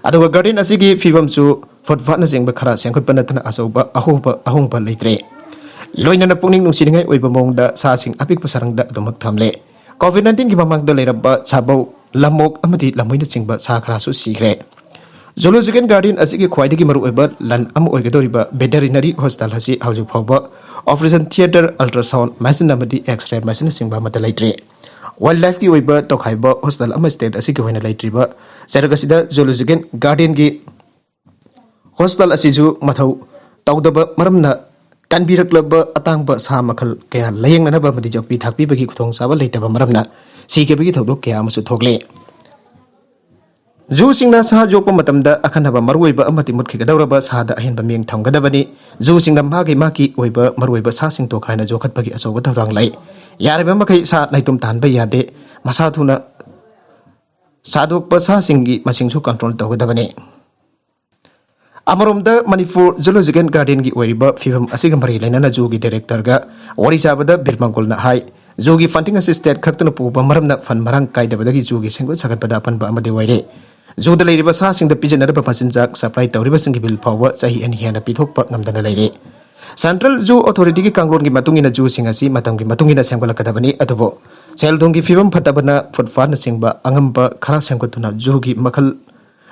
ꯑꯗꯨꯒ garden ꯑꯁꯤꯒꯤ ꯐꯤꯕꯝꯁꯨ footpathꯅꯆꯤꯡꯕ ꯈꯔ ꯁꯦꯝꯒꯠꯄ ꯅꯠꯇꯅ ꯑꯆꯧꯕ ꯑꯍꯣꯕ-, ꯑꯍꯣꯡꯕ ꯂꯩꯇ꯭ꯔꯦ꯫ ꯂꯣꯏꯅꯅ ꯄꯨꯛꯅꯤꯡ ꯅꯨꯡꯁꯤꯅꯤꯡꯉꯥꯏ ꯑꯣꯏꯕ ꯃꯑꯣꯡꯗ ꯁꯥꯁꯤꯡ ꯑꯄꯤꯛꯄ ꯁꯔꯪꯗ ꯑꯗꯨꯃꯛ ꯊꯝꯂꯦ꯫ COVID nineteenꯒꯤ ꯃꯃꯥꯡꯗ ꯂꯩꯔꯝꯕ ꯁꯥꯕꯧ, ꯂꯝꯑꯣꯛ ꯑꯃꯗꯤ ꯂꯝꯍꯨꯏꯅꯆꯤꯡꯕ ꯁꯥ ꯈꯔꯁꯨ ꯁꯤꯈ꯭ꯔꯦ꯫ Zoological Garden ꯑꯁꯤꯒꯤ ꯈ꯭ꯋꯥꯏꯗꯒꯤ ꯃꯔꯨꯑꯣꯏꯕ ꯂꯟ ꯑꯃ ꯑꯣꯏꯒꯗꯧꯔꯤꯕ veterinary hospital ꯑꯁꯤ ꯍꯧꯖꯤꯛ ꯐꯥꯎꯕ operation theatre, ultrasound machine ꯑꯃꯗꯤ X-ray machineꯅꯆꯤꯡꯕ ꯑꯃꯠꯇ ꯂꯩꯇ꯭ꯔꯤ꯫ Wildlifeꯀꯤ ꯑꯣꯏꯕ ꯇꯣꯈꯥꯏꯕ hospital ꯑꯃ state ꯑꯁꯤꯒꯤ ꯑꯣꯏꯅ ꯂꯩꯇ꯭ꯔꯤꯕ ꯆꯔꯛ ꯑꯁꯤꯗ Zoological Gardenꯒꯤ hospital ꯑꯁꯤꯁꯨ ꯃꯊꯧ ꯇꯧꯗꯕ ꯃꯔꯝꯅ ꯀꯟꯕꯤꯔꯛꯂꯕ ꯑꯇꯥꯡꯕ ꯁꯥ ꯃꯈꯜ ꯀꯌꯥ ꯂꯥꯌꯦꯡꯅꯅꯕ ꯑꯃꯗꯤ ꯌꯣꯛꯄꯤ ꯊꯥꯛꯄꯤꯕꯒꯤ ꯈꯨꯗꯣꯡꯆꯥꯕ ꯂꯩꯇꯕ ꯃꯔꯝꯅ ꯁꯤꯈꯤꯕꯒꯤ ꯊꯧꯗꯣꯛ ꯀꯌꯥ ꯑꯃꯁꯨ ꯊꯣꯛꯂꯦ꯫ Zooꯁꯤꯡꯅ ꯁꯥ ꯌꯣꯛꯄ ꯃꯇꯝꯗ ꯑꯈꯟꯅꯕ ꯃꯔꯨꯑꯣꯏꯕ ꯑꯃꯗꯤ ꯃꯨꯠꯈꯤꯒꯗꯧꯔꯕ ꯁꯥꯗ ꯑꯍꯦꯟꯕ ꯃꯤꯠꯌꯦꯡ ꯊꯝꯒꯗꯕꯅꯤ꯫ Zooꯁꯤꯡꯅ ꯃꯥꯒꯤ ꯃꯥꯒꯤ ꯑꯣꯏꯕ ꯃꯔꯨꯑꯣꯏꯕ ꯁꯥꯁꯤꯡ ꯇꯣꯈꯥꯏꯅ ꯌꯣꯛꯈꯠꯄꯒꯤ ꯑꯆꯧꯕ ꯊꯧꯗꯥꯡ ꯂꯩ꯫ ꯌꯥꯔꯤꯕ ꯃꯈꯩ ꯁꯥ ꯅꯥꯏꯇꯣꯝ ꯇꯥꯍꯟꯕ ꯌꯥꯗꯦ꯫ ꯃꯁꯥ ꯊꯨꯅ ꯁꯥꯗꯣꯛꯄ ꯁꯥꯁꯤꯡꯒꯤ ꯃꯁꯤꯡꯁꯨ control ꯇꯧꯒꯗꯕꯅꯤ꯫ ꯑꯃꯔꯣꯝꯗ ꯃꯅꯤꯄꯨꯔ Zoological Gardenꯒꯤ ꯑꯣꯏꯔꯤꯕ ꯐꯤꯕꯝ ꯑꯁꯤꯒ ꯃꯔꯤ ꯂꯩꯅꯅ zooꯒꯤ directorꯒ ꯋꯥꯔꯤ ꯁꯥꯕꯗ ꯕꯤꯔ ꯃꯪꯒꯣꯜꯅ ꯍꯥꯏ, zooꯒꯤ funding ꯑꯁꯤ state ꯈꯛꯇꯅ ꯄꯨꯕ ꯃꯔꯝꯅ fund ꯃꯔꯥꯡ ꯀꯥꯏꯗꯕꯗꯒꯤ zooꯒꯤ ꯁꯦꯝꯒꯠ ꯁꯥꯒꯠꯄꯗ ꯑꯄꯟꯕ ꯑꯃꯗꯤ ꯑꯣꯏꯔꯦ꯫ Zooꯗ ꯂꯩꯔꯤꯕ ꯁꯥꯁꯤꯡꯗ ꯄꯤꯖꯅꯔꯕ ꯃꯆꯤꯟꯖꯥꯛ supply ꯇꯧꯔꯤꯕꯁꯤꯡꯒꯤ bill ꯐꯥꯎꯕ ꯆꯍꯤ ꯑꯅꯤ ꯍꯦꯟꯅ ꯄꯤꯊꯣꯛꯄ ꯉꯝꯗꯅ ꯂꯩꯔꯦ꯫ Central Zoo Authorityꯒꯤ ꯀꯥꯡꯂꯣꯟꯒꯤ ꯃꯇꯨꯡ ꯏꯟꯅ zooꯁꯤꯡ ꯑꯁꯤ ꯃꯇꯝꯒꯤ ꯃꯇꯨꯡ ꯏꯟꯅ ꯁꯦꯝꯒꯠꯂꯛꯀꯗꯕꯅꯤ, ꯑꯗꯨꯕꯨ ꯁꯦꯜ ꯊꯨꯝꯒꯤ ꯐꯤꯕꯝ ꯐꯠꯇꯕꯅ footpathꯅꯆꯤꯡꯕ ꯑꯉꯝꯕ ꯈꯔ ꯁꯦꯝꯒꯠꯇꯨꯅ zooꯒꯤ ꯃꯈꯜ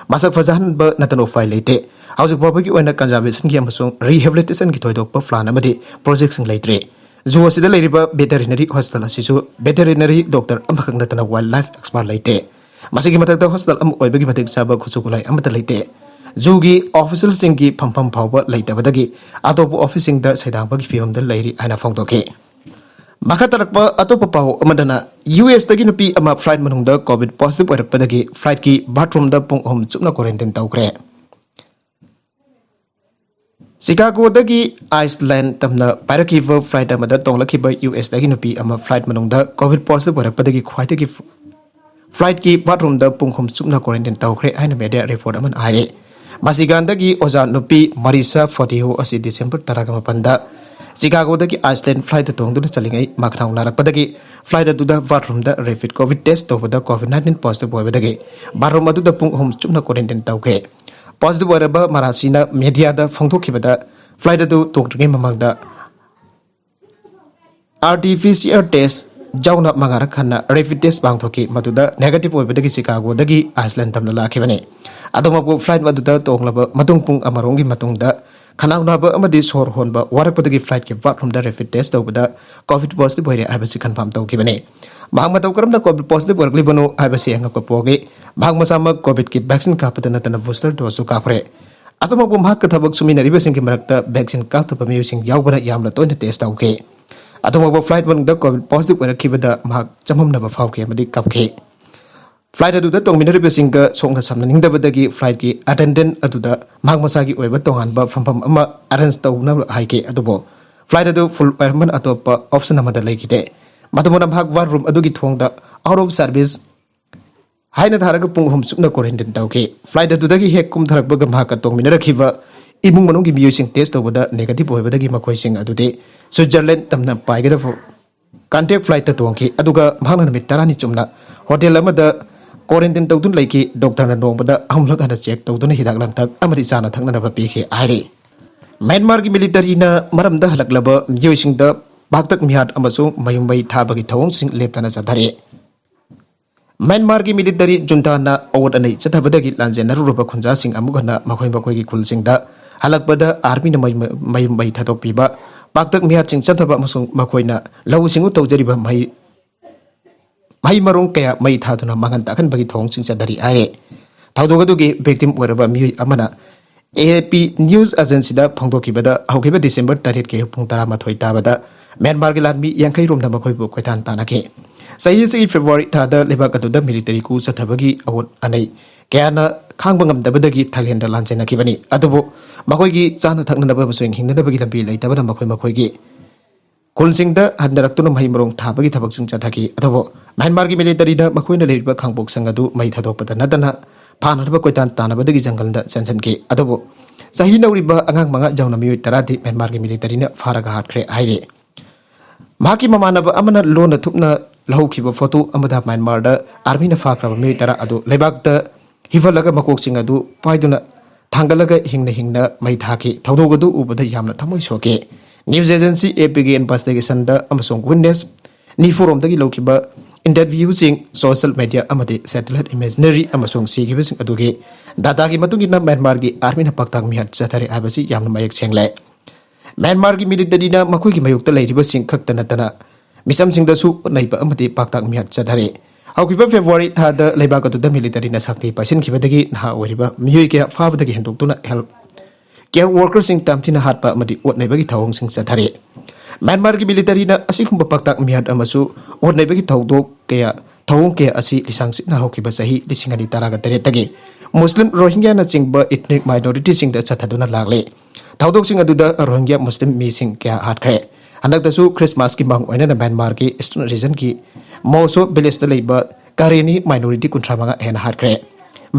ꯃꯁꯛ ꯐꯖꯍꯟꯕ ꯅꯠꯇꯅ ꯎꯄꯥꯏ ꯂꯩꯇꯦ꯫ ꯍꯧꯖꯤꯛ ꯐꯥꯎꯕꯒꯤ ꯑꯣꯏꯅ conservationꯒꯤ ꯑꯃꯁꯨꯡ rehabilitationꯒꯤ ꯊꯣꯏꯗꯣꯛꯄ plan ꯑꯃꯗꯤ projectꯁꯤꯡ ꯂꯩꯇ꯭ꯔꯤ꯫ ꯖꯨ ꯑꯁꯤꯗ ꯂꯩꯔꯤꯕ ꯚꯦꯇꯦꯔꯤꯅꯔꯤ ꯍꯣꯁꯇꯦꯜ ꯑꯁꯤꯁꯨ ꯚꯦꯇꯦꯔꯤꯅꯔꯤ ꯗꯣꯛꯇꯔ ꯑꯃꯈꯛ ꯅꯠꯇꯅ ꯋꯥꯏꯜ ꯂꯥꯏꯐ ꯑꯦꯛꯁꯄꯥꯔꯠ ꯂꯩꯇꯦ꯫ ꯃꯁꯤꯒꯤ ꯃꯊꯛꯇ ꯍꯣꯁꯇꯦꯜ ꯑꯃ ꯑꯣꯏꯕꯒꯤ ꯃꯇꯤꯛ ꯆꯥꯕ ꯈꯨꯠꯁꯨ ꯈꯨꯠꯂꯥꯏ ꯑꯃꯠꯇ ꯂꯩꯇꯦ꯫ ꯖꯨꯒꯤ ꯑꯣꯐꯤꯁꯤꯌꯦꯜꯁꯤꯡꯒꯤ ꯐꯝꯐꯝ ꯐꯥꯎꯕ ꯂꯩꯇꯕꯗꯒꯤ ꯑꯇꯣꯞꯄ ꯑꯣꯐꯤꯁꯁꯤꯡꯗ ꯁꯩꯗꯥꯡꯕꯒꯤ ꯐꯤꯕꯝꯗ ꯂꯩꯔꯤ ꯍꯥꯏꯅ ꯐꯣꯡꯗꯣꯛꯈꯤ꯫ ꯃꯈꯥ ꯇꯥꯔꯛꯄ ꯑꯇꯣꯞꯄ ꯄꯥꯎ ꯑꯃꯗꯅ, ꯌꯨ ꯑꯦꯁꯇꯒꯤ ꯅꯨꯄꯤ ꯑꯃ ꯐ꯭ꯂꯥꯏꯠ ꯃꯅꯨꯡꯗ ꯀꯣꯚꯤꯗ ꯄꯣꯖꯤꯇꯤꯚ ꯑꯣꯏꯔꯛꯄꯗꯒꯤ ꯐ꯭ꯂꯥꯏꯠꯀꯤ ꯕꯥꯊꯔꯨꯝꯗ ꯄꯨꯡ ꯑꯍꯨꯝ ꯆꯨꯞꯅ ꯀ꯭ꯋꯥꯔꯦꯟꯇꯤꯟ ꯇꯧꯈ꯭ꯔꯦ꯫ ꯆꯤꯀꯥꯒꯣꯗꯒꯤ ꯑꯥꯏꯁꯂꯦꯟ ꯇꯝꯅ ꯄꯥꯏꯔꯛꯈꯤꯕ ꯐ꯭ꯂꯥꯏꯠ ꯑꯃꯗ ꯇꯣꯡꯂꯛꯈꯤꯕ ꯌꯨ ꯑꯦꯁꯇꯒꯤ ꯅꯨꯄꯤ ꯑꯃ ꯐ꯭ꯂꯥꯏꯠ ꯃꯅꯨꯡꯗ ꯀꯣꯚꯤꯗ ꯄꯣꯖꯤꯇꯤꯚ ꯑꯣꯏꯔꯛꯄꯗꯒꯤ ꯈ꯭ꯋꯥꯏꯗꯒꯤ ꯐ꯭ꯂꯥꯏꯠꯀꯤ ꯕꯥꯊꯔꯨꯝꯗ ꯄꯨꯡ ꯑꯍꯨꯝ ꯆꯨꯞꯅ ꯀ꯭ꯋꯥꯔꯦꯟꯇꯤꯟ ꯇꯧꯈ꯭ꯔꯦ ꯍꯥꯏꯅ ꯃꯦꯗꯤꯌꯥ ꯔꯤꯄꯣꯔꯠ ꯑꯃꯅ ꯍꯥꯏꯔꯤ꯫ ꯃꯁꯤꯒꯥꯟꯗꯒꯤ ꯑꯣꯖꯥ ꯅꯨꯄꯤ ꯃꯔꯤꯁꯥ ꯐꯣꯇꯤꯍꯣ ꯑꯁꯤ ꯗꯤꯁꯦꯝꯕꯔ ꯇꯔꯥꯒ ꯃꯥꯄꯟꯗ ꯆꯤꯀꯥꯒꯣꯗꯒꯤ ꯑꯥꯏꯁꯂꯦꯟ ꯐ꯭ꯂꯥꯏꯠꯇ ꯇꯣꯡꯗꯨꯅ ꯆꯠꯂꯤꯉꯩ ꯃꯈꯅꯥꯎ ꯅꯥꯔꯛꯄꯗꯒꯤ ꯐ꯭ꯂꯥꯏꯠ ꯑꯗꯨꯗ ꯕꯥꯊꯔꯨꯝꯗ ꯔꯦꯄꯤꯗ ꯀꯣꯚꯤꯗ ꯇꯦꯁ ꯇꯧꯕꯗ ꯀꯣꯚꯤꯗ ꯅꯥꯏꯟꯇꯤꯟ ꯄꯣꯖꯤꯇꯤꯚ ꯑꯣꯏꯕꯗꯒꯤ ꯕꯥꯊꯔꯨꯝ ꯑꯗꯨꯗ ꯄꯨꯡ ꯑꯍꯨꯝ ꯆꯨꯞꯅ ꯀ꯭ꯋꯥꯔꯦꯟꯇꯤꯟ ꯇꯧꯈꯤ꯫ ꯄꯣꯖꯤꯇꯤꯚ ꯑꯣꯏꯔꯕ ꯃꯔꯥꯁꯤꯅ ꯃꯦꯗꯤꯌꯥꯗ ꯐꯣꯡꯗꯣꯛꯈꯤꯕꯗ, ꯐ꯭ꯂꯥꯏꯠ ꯑꯗꯨ ꯇꯣꯡꯗ꯭ꯔꯤꯉꯩ ꯃꯃꯥꯡꯗ R T P C R test ꯌꯥꯎꯅ ꯃꯉꯥꯔꯛ ꯍꯟꯅ ꯔꯦꯄꯤꯗ ꯇꯦꯁ ꯄꯥꯡꯊꯣꯛꯈꯤ, ꯃꯗꯨꯗ ꯅꯦꯒꯦꯇꯤꯚ ꯑꯣꯏꯕꯗꯒꯤ ꯆꯤꯀꯥꯒꯣꯗꯒꯤ ꯑꯥꯏꯁꯂꯦꯟ ꯇꯝꯅ ꯂꯥꯛꯈꯤꯕꯅꯤ꯫ ꯑꯗꯨꯃꯛꯄꯨ ꯐ꯭ꯂꯥꯏꯠ ꯑꯗꯨꯗ ꯇꯣꯡꯂꯕ ꯃꯇꯨꯡ ꯄꯨꯡ ꯑꯃꯔꯣꯝꯒꯤ ꯃꯇꯨꯡꯗ ꯈꯅꯥꯎ ꯅꯥꯕ ꯑꯃꯗꯤ ꯁꯣꯔ ꯍꯣꯟꯕ ꯋꯥꯔꯛꯄꯗꯒꯤ ꯐ꯭ꯂꯥꯏꯠꯀꯤ ꯕꯥꯊꯔꯨꯝꯗ ꯔꯦꯄꯤꯗ ꯇꯦꯁ ꯇꯧꯕꯗ ꯀꯣꯚꯤꯗ ꯄꯣꯖꯤꯇꯤꯚ ꯑꯣꯏꯔꯦ ꯍꯥꯏꯕꯁꯤ ꯀꯟꯐꯥꯔꯝ ꯇꯧꯈꯤꯕꯅꯤ꯫ ꯃꯍꯥꯛ ꯃꯇꯧ ꯀꯔꯝꯅ ꯀꯣꯚꯤꯗ ꯄꯣꯖꯤꯇꯤꯚ ꯑꯣꯏꯔꯛꯂꯤꯕꯅꯣ ꯍꯥꯏꯕꯁꯤ ꯑꯉꯛꯄ ꯄꯣꯛꯏ꯫ ꯃꯍꯥꯛ ꯃꯁꯥꯃꯛ ꯀꯣꯚꯤꯗꯀꯤ ꯚꯦꯛꯁꯤꯟ ꯀꯥꯞꯄꯗ ꯅꯠꯇꯅ ꯕꯨꯁꯇꯔ ꯗꯣꯁꯁꯨ ꯀꯥꯞꯈ꯭ꯔꯦ꯫ ꯑꯗꯨꯃꯛꯄꯨ ꯃꯍꯥꯛꯀ ꯊꯕꯛ ꯁꯨꯃꯤꯟꯅꯔꯤꯕꯁꯤꯡꯒꯤ ꯃꯔꯛꯇ ꯚꯦꯛꯁꯤꯟ ꯀꯥꯞꯇꯕ ꯃꯤꯑꯣꯏꯁꯤꯡ ꯌꯥꯎꯕꯅ ꯌꯥꯝꯅ ꯇꯣꯏꯅ ꯇꯦꯁ ꯇꯧꯈꯤ꯫ ꯑꯗꯨꯃꯛꯄꯨ ꯐ꯭ꯂꯥꯏꯠ ꯃꯅꯨꯡꯗ ꯀꯣꯚꯤꯗ ꯄꯣꯖꯤꯇꯤꯚ ꯑꯣꯏꯔꯛꯈꯤꯕꯗ ꯃꯍꯥꯛ ꯆꯃꯝꯅꯕ ꯐꯥꯎꯈꯤ ꯑꯃꯗꯤ ꯀꯞꯈꯤ꯫ ꯐ꯭ꯂꯥꯏꯠ ꯑꯗꯨꯗ ꯇꯣꯡꯃꯤꯟꯅꯔꯤꯕꯁꯤꯡꯒ ꯁꯣꯛꯅ ꯁꯝꯅꯅꯤꯡꯗꯕꯗꯒꯤ ꯐ꯭ꯂꯥꯏꯠꯀꯤ ꯑꯦꯇꯦꯟꯗꯦꯟꯠ ꯑꯗꯨꯗ ꯃꯍꯥꯛ ꯃꯁꯥꯒꯤ ꯑꯣꯏꯕ ꯇꯣꯉꯥꯟꯕ ꯐꯝꯐꯝ ꯑꯃ ꯑꯦꯔꯦꯟꯖ ꯇꯧꯅꯕ ꯍꯥꯏꯈꯤ, ꯑꯗꯨꯕꯨ ꯐ꯭ꯂꯥꯏꯠ ꯑꯗꯨ ꯐꯨꯜ ꯑꯣꯏꯔꯝꯕꯅ ꯑꯇꯣꯞꯄ ꯑꯣꯞꯁꯟ ꯑꯃꯗ ꯂꯩꯈꯤꯗꯦ꯫ ꯃꯗꯨꯃꯅ ꯃꯍꯥꯛ ꯋꯥꯔꯗꯔꯨꯝ ꯑꯗꯨꯒꯤ ꯊꯣꯡꯗ "ꯑꯥꯎꯠ ꯑꯣꯐ ꯁꯔꯚꯤꯁ" ꯍꯥꯏꯅ ꯊꯥꯔꯒ ꯄꯨꯡ ꯑꯍꯨꯝ ꯆꯨꯞꯅ ꯀ꯭ꯋꯥꯔꯦꯟꯇꯤꯟ ꯇꯧꯈꯤ꯫ ꯐ꯭ꯂꯥꯏꯠ ꯑꯗꯨꯗꯒꯤ ꯍꯦꯛ ꯀꯨꯝꯊꯔꯛꯄꯒ ꯃꯍꯥꯛꯀ ꯇꯣꯡꯃꯤꯟꯅꯔꯛꯈꯤꯕ ꯏꯃꯨꯡ ꯃꯅꯨꯡꯒꯤ ꯃꯤꯑꯣꯏꯁꯤꯡ ꯇꯦꯁ ꯇꯧꯕꯗ ꯅꯦꯒꯦꯇꯤꯚ ꯑꯣꯏꯕꯗꯒꯤ ꯃꯈꯣꯏꯁꯤꯡ ꯑꯗꯨꯗꯤ ꯁ꯭ꯋꯤꯠꯖꯔꯂꯦꯟ ꯇꯝꯅ ꯄꯥꯏꯒꯗꯕ ꯀꯟꯇꯦꯛ ꯐ꯭ꯂꯥꯏꯠꯇ ꯇꯣꯡꯈꯤ, ꯑꯗꯨꯒ ꯃꯍꯥꯛꯅ ꯅꯨꯃꯤꯠ ꯇꯔꯥꯅꯤ ꯆꯨꯝꯅ ꯍꯣꯇꯦꯜ ꯑꯃꯗ ꯀ꯭ꯋꯥꯔꯦꯟꯇꯤꯟ ꯇꯧꯗꯨꯅ ꯂꯩꯈꯤ꯫ ꯗꯣꯛꯇꯔꯅ ꯅꯣꯡꯃꯗ ꯑꯍꯨꯝꯂꯛ ꯍꯟꯅ ꯆꯦꯛ ꯇꯧꯗꯨꯅ ꯍꯤꯗꯥꯛ ꯂꯥꯡꯊꯛ ꯑꯃꯗꯤ ꯆꯥꯅ ꯊꯛꯅꯅꯕ ꯄꯤꯈꯤ ꯍꯥꯏꯔꯤ꯫ ꯃ꯭ꯌꯥꯟꯃꯥꯔꯒꯤ ꯃꯤꯂꯤꯇꯔꯤꯅ ꯃꯔꯝꯗ ꯍꯜꯂꯛꯂꯕ ꯃꯤꯑꯣꯏꯁꯤꯡꯗ ꯄꯥꯛꯇꯛ ꯃꯤꯍꯥꯠ ꯑꯃꯁꯨꯡ ꯃꯌꯨꯝ ꯃꯩ ꯊꯥꯕꯒꯤ ꯊꯧꯑꯣꯡꯁꯤꯡ ꯂꯦꯞꯇꯅ ꯆꯠꯊꯔꯤ꯫ ꯃ꯭ꯌꯥꯟꯃꯥꯔꯒꯤ ꯃꯤꯂꯤꯇꯔꯤ ꯖꯨꯟꯇꯥꯅ ꯑꯋꯣꯠ ꯑꯅꯩ ꯆꯠꯊꯕꯗꯒꯤ ꯂꯥꯟꯖꯦꯟꯅꯔꯨꯔꯕ ꯈꯨꯟꯖꯥꯁꯤꯡ ꯑꯃꯨꯛ ꯍꯟꯅ ꯃꯈꯣꯏ ꯃꯈꯣꯏꯒꯤ ꯈꯨꯜꯁꯤꯡꯗ ꯍꯜꯂꯛꯄꯗ ꯑꯥꯔꯃꯤꯅ ꯃꯩ-, ꯃꯌꯨꯝ ꯃꯩ ꯊꯥꯗꯣꯛꯄꯤꯕ, ꯄꯥꯛꯇꯛ ꯃꯤꯍꯥꯠꯁꯤꯡ ꯆꯠꯊꯕ ꯑꯃꯁꯨꯡ ꯃꯈꯣꯏꯅ ꯂꯧꯎ ꯁꯤꯡꯎ ꯇꯧꯖꯔꯤꯕ ꯃꯍꯩ ꯃꯍꯩ ꯃꯔꯣꯡ ꯀꯌꯥ ꯃꯩ ꯊꯥꯗꯨꯅ ꯃꯥꯡꯍꯟ ꯇꯥꯛꯍꯟꯕꯒꯤ ꯊꯧꯑꯣꯡꯁꯤꯡ ꯆꯠꯊꯔꯤ ꯍꯥꯏꯔꯦ꯫ ꯊꯧꯗꯣꯛ ꯑꯗꯨꯒꯤ victim ꯑꯣꯏꯔꯕ ꯃꯤꯑꯣꯏ ꯑꯃꯅ A P news agencyꯗ ꯐꯣꯡꯗꯣꯛꯈꯤꯕꯗ, ꯍꯧꯈꯤꯕ December ꯇꯔꯦꯠꯀꯤ ꯑꯌꯨꯛ ꯄꯨꯡ ꯇꯔꯥꯃꯥꯊꯣꯏ ꯇꯥꯕꯗ ꯃ꯭ꯌꯥꯟꯃꯥꯔꯒꯤ ꯂꯥꯟꯃꯤ ꯌꯥꯡꯈꯩ ꯔꯣꯝꯅ ꯃꯈꯣꯏꯕꯨ ꯀꯣꯏꯇꯥꯟ ꯇꯥꯟꯅꯈꯤ꯫ ꯆꯍꯤ ꯑꯁꯤꯒꯤ February ꯊꯥꯗ ꯂꯩꯕꯥꯛ ꯑꯗꯨꯗ military coup ꯆꯠꯊꯕꯒꯤ ꯑꯋꯣꯠ ꯑꯅꯩ ꯀꯌꯥꯅ ꯈꯥꯡꯕ ꯉꯝꯗꯕꯗꯒꯤ Thailandꯗ ꯂꯥꯟꯖꯦꯟꯅꯈꯤꯕꯅꯤ꯫ ꯑꯗꯨꯕꯨ ꯃꯈꯣꯏꯒꯤ ꯆꯥꯅ ꯊꯛꯅꯅꯕ ꯑꯃꯁꯨꯡ ꯍꯤꯡꯅꯅꯕꯒꯤ ꯂꯝꯕꯤ ꯂꯩꯇꯕꯅ ꯃꯈꯣꯏ ꯃꯈꯣꯏꯒꯤ ꯈꯨꯜꯁꯤꯡꯗ ꯍꯟꯅꯔꯛꯇꯨꯅ ꯃꯍꯩ ꯃꯔꯣꯡ ꯊꯥꯕꯒꯤ ꯊꯕꯛꯁꯤꯡ ꯆꯠꯊꯈꯤ꯫ ꯑꯗꯨꯕꯨ ꯃ꯭ꯌꯥꯟꯃꯥꯔꯒꯤ militaryꯅ ꯃꯈꯣꯏꯅ ꯂꯩꯔꯤꯕ ꯈꯥꯡꯄꯣꯛꯁꯪ ꯑꯗꯨ ꯃꯩ ꯊꯥꯗꯣꯛꯄꯗ ꯅꯠꯇꯅ ꯐꯥꯅꯅꯕ ꯀꯣꯏꯇꯥꯟ ꯇꯥꯟꯅꯕꯗꯒꯤ ꯖꯪꯒꯜꯗ ꯆꯦꯟꯁꯤꯟꯈꯤ꯫ ꯑꯗꯨꯕꯨ ꯆꯍꯤ ꯅꯧꯔꯤꯕ ꯑꯉꯥꯡ ꯃꯉꯥ ꯌꯥꯎꯅ ꯃꯤꯑꯣꯏ ꯇꯔꯥꯗꯤ ꯃ꯭ꯌꯥꯟꯃꯥꯔꯒꯤ militaryꯅ ꯐꯥꯔꯒ ꯍꯥꯠꯈ꯭ꯔꯦ ꯍꯥꯏꯔꯤ꯫ ꯃꯍꯥꯛꯀꯤ ꯃꯃꯥꯟꯅꯕ ꯑꯃꯅ ꯂꯣꯟꯅ ꯊꯨꯞꯅ ꯂꯧꯈꯤꯕ photo ꯑꯃꯗ ꯃ꯭ꯌꯥꯟꯃꯥꯔꯗ armyꯅ ꯐꯥꯈ꯭ꯔꯕ ꯃꯤꯑꯣꯏ ꯇꯔꯥ ꯑꯗꯨ ꯂꯩꯕꯥꯛꯇ ꯍꯤꯐꯜꯂꯒ ꯃꯀꯣꯛꯁꯤꯡ ꯑꯗꯨ ꯄꯥꯏꯗꯨꯅ ꯊꯥꯡꯒꯠꯂꯒ ꯍꯤꯡꯅ ꯍꯤꯡꯅ ꯃꯩ ꯊꯥꯈꯤ꯫ ꯊꯧꯗꯣꯛ ꯑꯗꯨ ꯎꯕꯗ ꯌꯥꯝꯅ ꯊꯃꯣꯏ ꯁꯣꯛꯈꯤ꯫ News agency A Pꯒꯤ investigationꯗ ꯑꯃꯁꯨꯡ witness ꯅꯤꯐꯨꯔꯣꯝꯗꯒꯤ ꯂꯧꯈꯤꯕ interviewꯁꯤꯡ, social media ꯑꯃꯗꯤ satellite imagery ꯑꯃꯁꯨꯡ ꯁꯤꯈꯤꯕꯁꯤꯡ ꯑꯗꯨꯒꯤ dataꯒꯤ ꯃꯇꯨꯡ ꯏꯟꯅ ꯃ꯭ꯌꯥꯟꯃꯥꯔꯒꯤ armyꯅ ꯄꯥꯛꯇꯥꯡ ꯃꯤꯍꯥꯠ ꯆꯠꯊꯔꯦ ꯍꯥꯏꯕꯁꯤ ꯌꯥꯝꯅ ꯃꯌꯦꯛ ꯁꯦꯡꯂꯦ꯫ ꯃ꯭ꯌꯥꯟꯃꯥꯔꯒꯤ militaryꯅ ꯃꯈꯣꯏꯒꯤ ꯃꯥꯌꯣꯛꯇ ꯂꯩꯔꯤꯕꯁꯤꯡ ꯈꯛꯇ ꯅꯠꯇꯅ ꯃꯤꯆꯝꯁꯤꯡꯗꯁꯨ ꯑꯣꯠ ꯅꯩꯕ ꯑꯃꯗꯤ ꯄꯥꯛꯇꯥꯡ ꯃꯤꯍꯥꯠ ꯆꯠꯊꯔꯦ꯫ ꯍꯧꯈꯤꯕ February ꯊꯥꯗ ꯂꯩꯕꯥꯛ ꯑꯗꯨꯗ militaryꯅ ꯁꯛꯇꯤ ꯄꯥꯏꯁꯤꯟꯈꯤꯕꯗꯒꯤ ꯅꯍꯥ ꯑꯣꯏꯔꯤꯕ ꯃꯤꯑꯣꯏ ꯀꯌꯥ ꯐꯥꯕꯗꯒꯤ ꯍꯦꯟꯗꯣꯛꯇꯨꯅ health care workerꯁꯤꯡ ꯇꯝꯊꯤꯅ ꯍꯥꯠꯄ ꯑꯃꯗꯤ ꯑꯣꯠ ꯅꯩꯕꯒꯤ ꯊꯧꯑꯣꯡꯁꯤꯡ ꯆꯠꯊꯔꯤ꯫ ꯃ꯭ꯌꯥꯟꯃꯥꯔꯒꯤ militaryꯅ ꯑꯁꯤꯒꯨꯝꯕ ꯄꯥꯛꯇꯥꯡ ꯃꯤꯍꯥꯠ ꯑꯃꯁꯨ ꯑꯣꯠ ꯅꯩꯕꯒꯤ ꯊꯧꯗꯣꯛ ꯀꯌꯥ, ꯊꯧꯑꯣꯡ ꯀꯌꯥ ꯑꯁꯤ ꯂꯤꯁꯥꯡ ꯁꯤꯠꯅ ꯍꯧꯈꯤꯕ ꯆꯍꯤ ꯂꯤꯁꯤꯡ ꯑꯅꯤ ꯇꯔꯥꯒ ꯇꯔꯦꯠꯇꯒꯤ ꯃꯨꯁꯂꯤꯝ ꯔꯣꯍꯤꯡꯒ꯭ꯌꯥꯅꯆꯤꯡꯕ ethnic minorityꯁꯤꯡꯗ ꯆꯠꯊꯗꯨꯅ ꯂꯥꯛꯂꯤ꯫ ꯊꯧꯗꯣꯛꯁꯤꯡ ꯑꯗꯨꯗ ꯔꯣꯍꯤꯡꯒ꯭ꯌꯥ ꯃꯨꯁꯂꯤꯝ ꯃꯤꯁꯤꯡ ꯀꯌꯥ ꯍꯥꯠꯈ꯭ꯔꯦ꯫ ꯍꯟꯗꯛꯇꯁꯨ Christmasꯀꯤ ꯃꯥꯡ ꯑꯣꯏꯅꯅ ꯃ꯭ꯌꯥꯟꯃꯥꯔꯒꯤ Eastern regionꯒꯤ ꯃꯣꯁꯣ villageꯇ ꯂꯩꯕ ꯀꯥꯔꯦꯅꯤ minority ꯀꯨꯟꯊ꯭ꯔꯥ ꯃꯉꯥ ꯍꯦꯟꯅ ꯍꯥꯠꯈ꯭ꯔꯦ꯫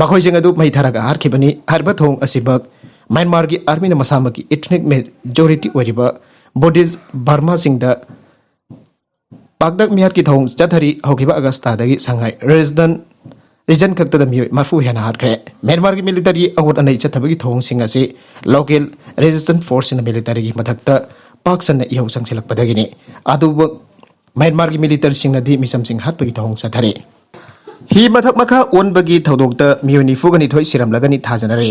ꯃꯈꯣꯏꯁꯤꯡ ꯑꯗꯨ ꯃꯩ ꯊꯥꯔꯒ ꯍꯥꯠꯈꯤꯕꯅꯤ꯫ ꯍꯥꯏꯔꯤꯕ ꯊꯧꯑꯣꯡ ꯑꯁꯤꯃꯛ ꯃ꯭ꯌꯥꯟꯃꯥꯔꯒꯤ armyꯅ ꯃꯁꯥꯃꯛꯀꯤ ethnic majority ꯑꯣꯏꯔꯤꯕ Buddhist ꯕꯔꯃꯥꯁꯤꯡꯗ ꯄꯥꯛꯇꯛ ꯃꯤꯍꯥꯠꯀꯤ ꯊꯧꯑꯣꯡ ꯆꯠꯊꯔꯤ꯫ ꯍꯧꯈꯤꯕ August ꯊꯥꯗꯒꯤ ꯁꯪꯉꯥꯏ region, region ꯈꯛꯇꯗ ꯃꯤꯑꯣꯏ ꯃꯔꯤꯐꯨ ꯍꯦꯟꯅ ꯍꯥꯠꯈ꯭ꯔꯦ꯫ ꯃ꯭ꯌꯥꯟꯃꯥꯔꯒꯤ military ꯑꯋꯣꯠ ꯑꯅꯩ ꯆꯠꯊꯕꯒꯤ ꯊꯧꯑꯣꯡꯁꯤꯡ ꯑꯁꯤ local resistance forceꯁꯤꯡꯅ militaryꯒꯤ ꯃꯊꯛꯇ ꯄꯥꯛ ꯁꯟꯅ ꯏꯍꯧ ꯆꯪꯁꯤꯜꯂꯛꯄꯗꯒꯤꯅꯤ꯫ ꯑꯗꯨꯕꯨ ꯃ꯭ꯌꯥꯟꯃꯥꯔꯒꯤ militaryꯁꯤꯡꯅꯗꯤ ꯃꯤꯆꯝꯁꯤꯡ ꯍꯥꯠꯄꯒꯤ ꯊꯧꯑꯣꯡ ꯆꯠꯊꯔꯤ꯫ ꯍꯤ ꯃꯊꯛ ꯃꯈꯥ ꯑꯣꯟꯕꯒꯤ ꯊꯧꯗꯣꯛꯇ ꯃꯤꯑꯣꯏ ꯅꯤꯐꯨꯒ ꯅꯤꯊꯣꯏ ꯁꯤꯔꯝꯂꯒꯅꯤ ꯊꯥꯖꯅꯔꯤ꯫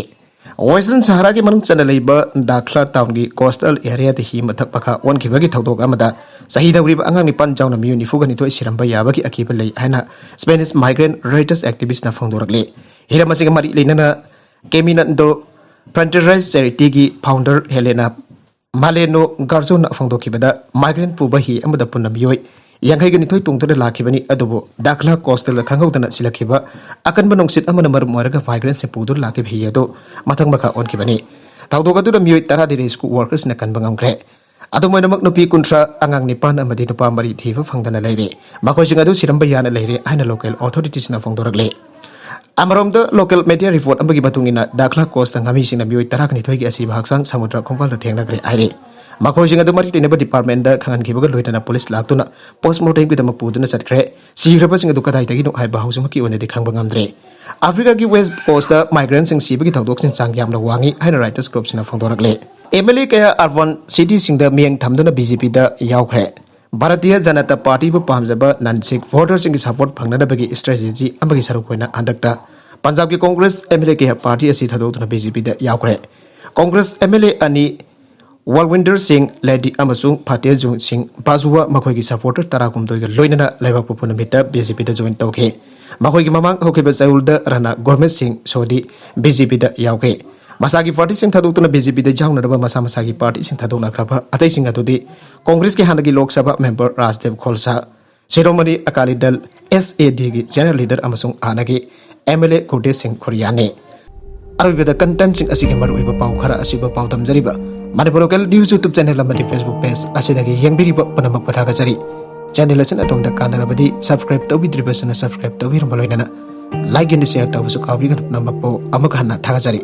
Western Sahara ꯒꯤ ꯃꯅꯨꯡ ꯆꯟꯅ ꯂꯩꯕ ꯗꯥꯈ꯭ꯂꯥ ꯇꯥꯎꯟꯒꯤ ꯀꯣꯁꯇꯦꯜ ꯑꯦꯔꯤꯌꯥꯗ ꯍꯤ ꯃꯊꯛ ꯃꯈꯥ ꯑꯣꯟꯈꯤꯕꯒꯤ ꯊꯧꯗꯣꯛ ꯑꯃꯗ ꯆꯍꯤ ꯅꯧꯔꯤꯕ ꯑꯉꯥꯡ ꯅꯤꯄꯥꯟ ꯌꯥꯎꯅ ꯃꯤꯑꯣꯏ ꯅꯤꯐꯨꯒ ꯅꯤꯊꯣꯏ ꯁꯤꯔꯝꯕ ꯌꯥꯕꯒꯤ ꯑꯀꯤꯕ ꯂꯩ ꯍꯥꯏꯅ Spanish migrant rights activist ꯅ ꯐꯣꯡꯗꯣꯔꯛꯂꯤ꯫ ꯍꯤꯔꯝ ꯑꯁꯤꯒ ꯃꯔꯤ ꯂꯩꯅꯅ Caminando Fronteras charity ꯒꯤ founder Helena Maleno Garzón ꯅ ꯐꯣꯡꯗꯣꯛꯈꯤꯕꯗ, migrant ꯄꯨꯕ ꯍꯤ ꯑꯃꯗ ꯄꯨꯟꯅ ꯃꯤꯑꯣꯏ ꯌꯥꯡꯈꯩꯒ ꯅꯤꯊꯣꯏ ꯇꯣꯡꯗꯨꯅ ꯂꯥꯛꯈꯤꯕꯅꯤ, ꯑꯗꯨꯕꯨ ꯗꯥꯈ꯭ꯂꯥ ꯀꯣꯁꯇꯦꯜꯗ ꯈꯪꯍꯧꯗꯅ ꯁꯤꯜꯂꯛꯈꯤꯕ ꯑꯀꯟꯕ ꯅꯨꯡꯁꯤꯠ ꯑꯃꯅ ꯃꯔꯝ ꯑꯣꯏꯔꯒ migrant ꯁꯤꯡ ꯄꯨꯗꯨꯅ ꯂꯥꯛꯈꯤꯕ ꯍꯤ ꯑꯗꯨ ꯃꯊꯛ ꯃꯈꯥ ꯑꯣꯟꯈꯤꯕꯅꯤ꯫ ꯊꯧꯗꯣꯛ ꯑꯗꯨꯗ ꯃꯤꯑꯣꯏ ꯇꯔꯥꯗꯤ rescue workers ꯅ ꯀꯟꯕ ꯉꯝꯈ꯭ꯔꯦ꯫ ꯑꯗꯨꯝ ꯑꯣꯏꯅꯃꯛ, ꯅꯨꯄꯤ ꯀꯨꯟꯊ꯭ꯔꯥ, ꯑꯉꯥꯡ ꯅꯤꯄꯥꯟ ꯑꯃꯗꯤ ꯅꯨꯄꯥ ꯃꯔꯤ ꯊꯤꯕ ꯐꯪꯗꯅ ꯂꯩꯔꯤ꯫ ꯃꯈꯣꯏꯁꯤꯡ ꯑꯗꯨ ꯁꯤꯔꯝꯕ ꯌꯥꯅ ꯂꯩꯔꯦ ꯍꯥꯏꯅ local authorities ꯅ ꯐꯣꯡꯗꯣꯔꯛꯂꯤ꯫ ꯑꯃꯔꯣꯝꯗ, local media report ꯑꯃꯒꯤ ꯃꯇꯨꯡ ꯏꯟꯅ, ꯗꯥꯈ꯭ꯂꯥ ꯀꯣꯁꯇ ꯉꯥꯃꯤꯁꯤꯡꯅ ꯃꯤꯑꯣꯏ ꯇꯔꯥꯅꯤꯊꯣꯏꯒꯤ ꯑꯁꯤꯕ ꯍꯛꯆꯥꯡ ꯁꯃꯨꯗ꯭ꯔ ꯈꯣꯡꯕꯥꯜꯗ ꯊꯦꯡꯅꯈ꯭ꯔꯦ ꯍꯥꯏꯔꯤ꯫ ꯃꯈꯣꯏꯁꯤꯡ ꯑꯗꯨ ꯃꯔꯤ ꯂꯩꯅꯕ department ꯗ ꯈꯪꯍꯟꯈꯤꯕꯒ ꯂꯣꯏꯅꯅ police ꯂꯥꯛꯇꯨꯅ post mortem ꯒꯤꯗꯃꯛ ꯄꯨꯗꯨꯅ ꯆꯠꯈ꯭ꯔꯦ꯫ ꯁꯤꯈ꯭ꯔꯕꯁꯤꯡ ꯑꯗꯨ ꯀꯗꯥꯏꯗꯒꯤꯅꯣ ꯍꯥꯏꯕ ꯍꯧꯖꯤꯛꯃꯛꯀꯤ ꯑꯣꯏꯅꯗꯤ ꯈꯪꯕ ꯉꯝꯗ꯭ꯔꯤ꯫ ꯑꯐ꯭ꯔꯤꯀꯥꯒꯤ West Coast ꯇ migrant ꯁꯤꯡ ꯁꯤꯕꯒꯤ ꯊꯧꯗꯣꯛꯁꯤꯡ ꯆꯥꯡ ꯌꯥꯝꯅ ꯋꯥꯡꯏ ꯍꯥꯏꯅ rights group ꯁꯤꯡꯅ ꯐꯣꯡꯗꯣꯔꯛꯂꯤ꯫ M L A ꯀꯌꯥ urban city ꯁꯤꯡꯗ ꯃꯤꯠꯌꯦꯡ ꯊꯝꯗꯨꯅ B J P ꯗ ꯌꯥꯎꯈ꯭ꯔꯦ꯫ ꯚꯥꯔꯇꯤꯌ ꯖꯅꯇꯥ ꯄꯥꯔꯇꯤꯕꯨ ꯄꯥꯝꯖꯕ non Sikh voter ꯁꯤꯡꯒꯤ support ꯐꯪꯅꯅꯕꯒꯤ strategy ꯑꯃꯒꯤ ꯁꯔꯨꯛ ꯑꯣꯏꯅ ꯍꯟꯗꯛꯇ ꯄꯟꯖꯥꯕꯀꯤ Congress M L A ꯀꯌꯥ party ꯑꯁꯤ ꯊꯥꯗꯣꯛꯇꯨꯅ B J P ꯗ ꯌꯥꯎꯈ꯭ꯔꯦ꯫ Congress M L A ꯑꯅꯤ ꯋꯥꯜꯋꯤꯟꯗꯔ ꯁꯤꯡ ꯂꯦꯗꯤ ꯑꯃꯁꯨꯡ ꯐꯇꯦꯖꯨ ꯁꯤꯡ ꯕꯥꯖꯨꯋꯥ ꯃꯈꯣꯏꯒꯤ supporter ꯇꯔꯥꯍꯨꯝꯗꯣꯏꯒ ꯂꯣꯏꯅꯅ ꯂꯩꯕꯥꯛꯄꯣꯛꯄ ꯅꯨꯃꯤꯠꯇ B J P ꯗ join ꯇꯧꯈꯤ꯫ ꯃꯈꯣꯏꯒꯤ ꯃꯃꯥꯡ ꯍꯧꯈꯤꯕ ꯆꯌꯣꯜꯗ ꯔꯥꯅꯥ ꯒꯨꯔꯃꯤꯠ ꯁꯤꯡ ꯁꯣꯗꯤ B J P ꯗ ꯌꯥꯎꯈꯤ꯫ ꯃꯁꯥꯒꯤ party ꯁꯤꯡ ꯊꯥꯗꯣꯛꯇꯨꯅ B J P ꯗ ꯌꯥꯎꯅꯅꯕ ꯃꯁꯥ ꯃꯁꯥꯒꯤ party ꯁꯤꯡ ꯊꯥꯗꯣꯛꯅꯈ꯭ꯔꯕ ꯑꯇꯩꯁꯤꯡ ꯑꯗꯨꯗꯤ Congress ꯀꯤ ꯍꯥꯟꯅꯒꯤ ꯂꯣꯛ ꯁꯚꯥ member ꯔꯥꯖꯗꯦꯕ ꯈꯣꯜꯁꯥ, ꯁꯤꯔꯣꯃꯅꯤ ꯑꯀꯥꯂꯤ ꯗꯜ, S A D ꯒꯤ general leader ꯑꯃꯁꯨꯡ ꯍꯥꯟꯅꯒꯤ M L A ꯒꯨꯔꯗꯦꯖ ꯁꯤꯡ ꯈꯨꯔꯤꯌꯥꯅꯤ꯫ ꯑꯔꯣꯏꯕꯗ content ꯁꯤꯡ ꯑꯁꯤꯒꯤ ꯃꯔꯨꯑꯣꯏꯕ ꯄꯥꯎ ꯈꯔ ꯑꯁꯤꯕꯨ ꯄꯥꯎꯗꯝꯖꯔꯤꯕ Manipur local news YouTube channel ꯑꯃꯗꯤ Facebook page ꯑꯁꯤꯗꯒꯤ ꯌꯦꯡꯕꯤꯔꯤꯕ ꯄꯨꯝꯅꯃꯛꯄꯨ ꯊꯥꯒꯠꯆꯔꯤ꯫ Channel ꯑꯁꯤꯅ ꯑꯗꯣꯝꯗ ꯀꯥꯟꯅꯔꯕꯗꯤ subscribe ꯇꯧꯕꯤꯗ꯭ꯔꯤꯕꯁꯤꯅ subscribe ꯇꯧꯕꯤꯔꯝꯕ ꯂꯣꯏꯅꯅ like and share ꯇꯧꯕꯁꯨ ꯀꯥꯎꯕꯤꯒꯅꯨ꯫ ꯄꯨꯝꯅꯃꯛꯄꯨ ꯑꯃꯨꯛ ꯍꯟꯅ ꯊꯥꯒꯠꯆꯔꯤ꯫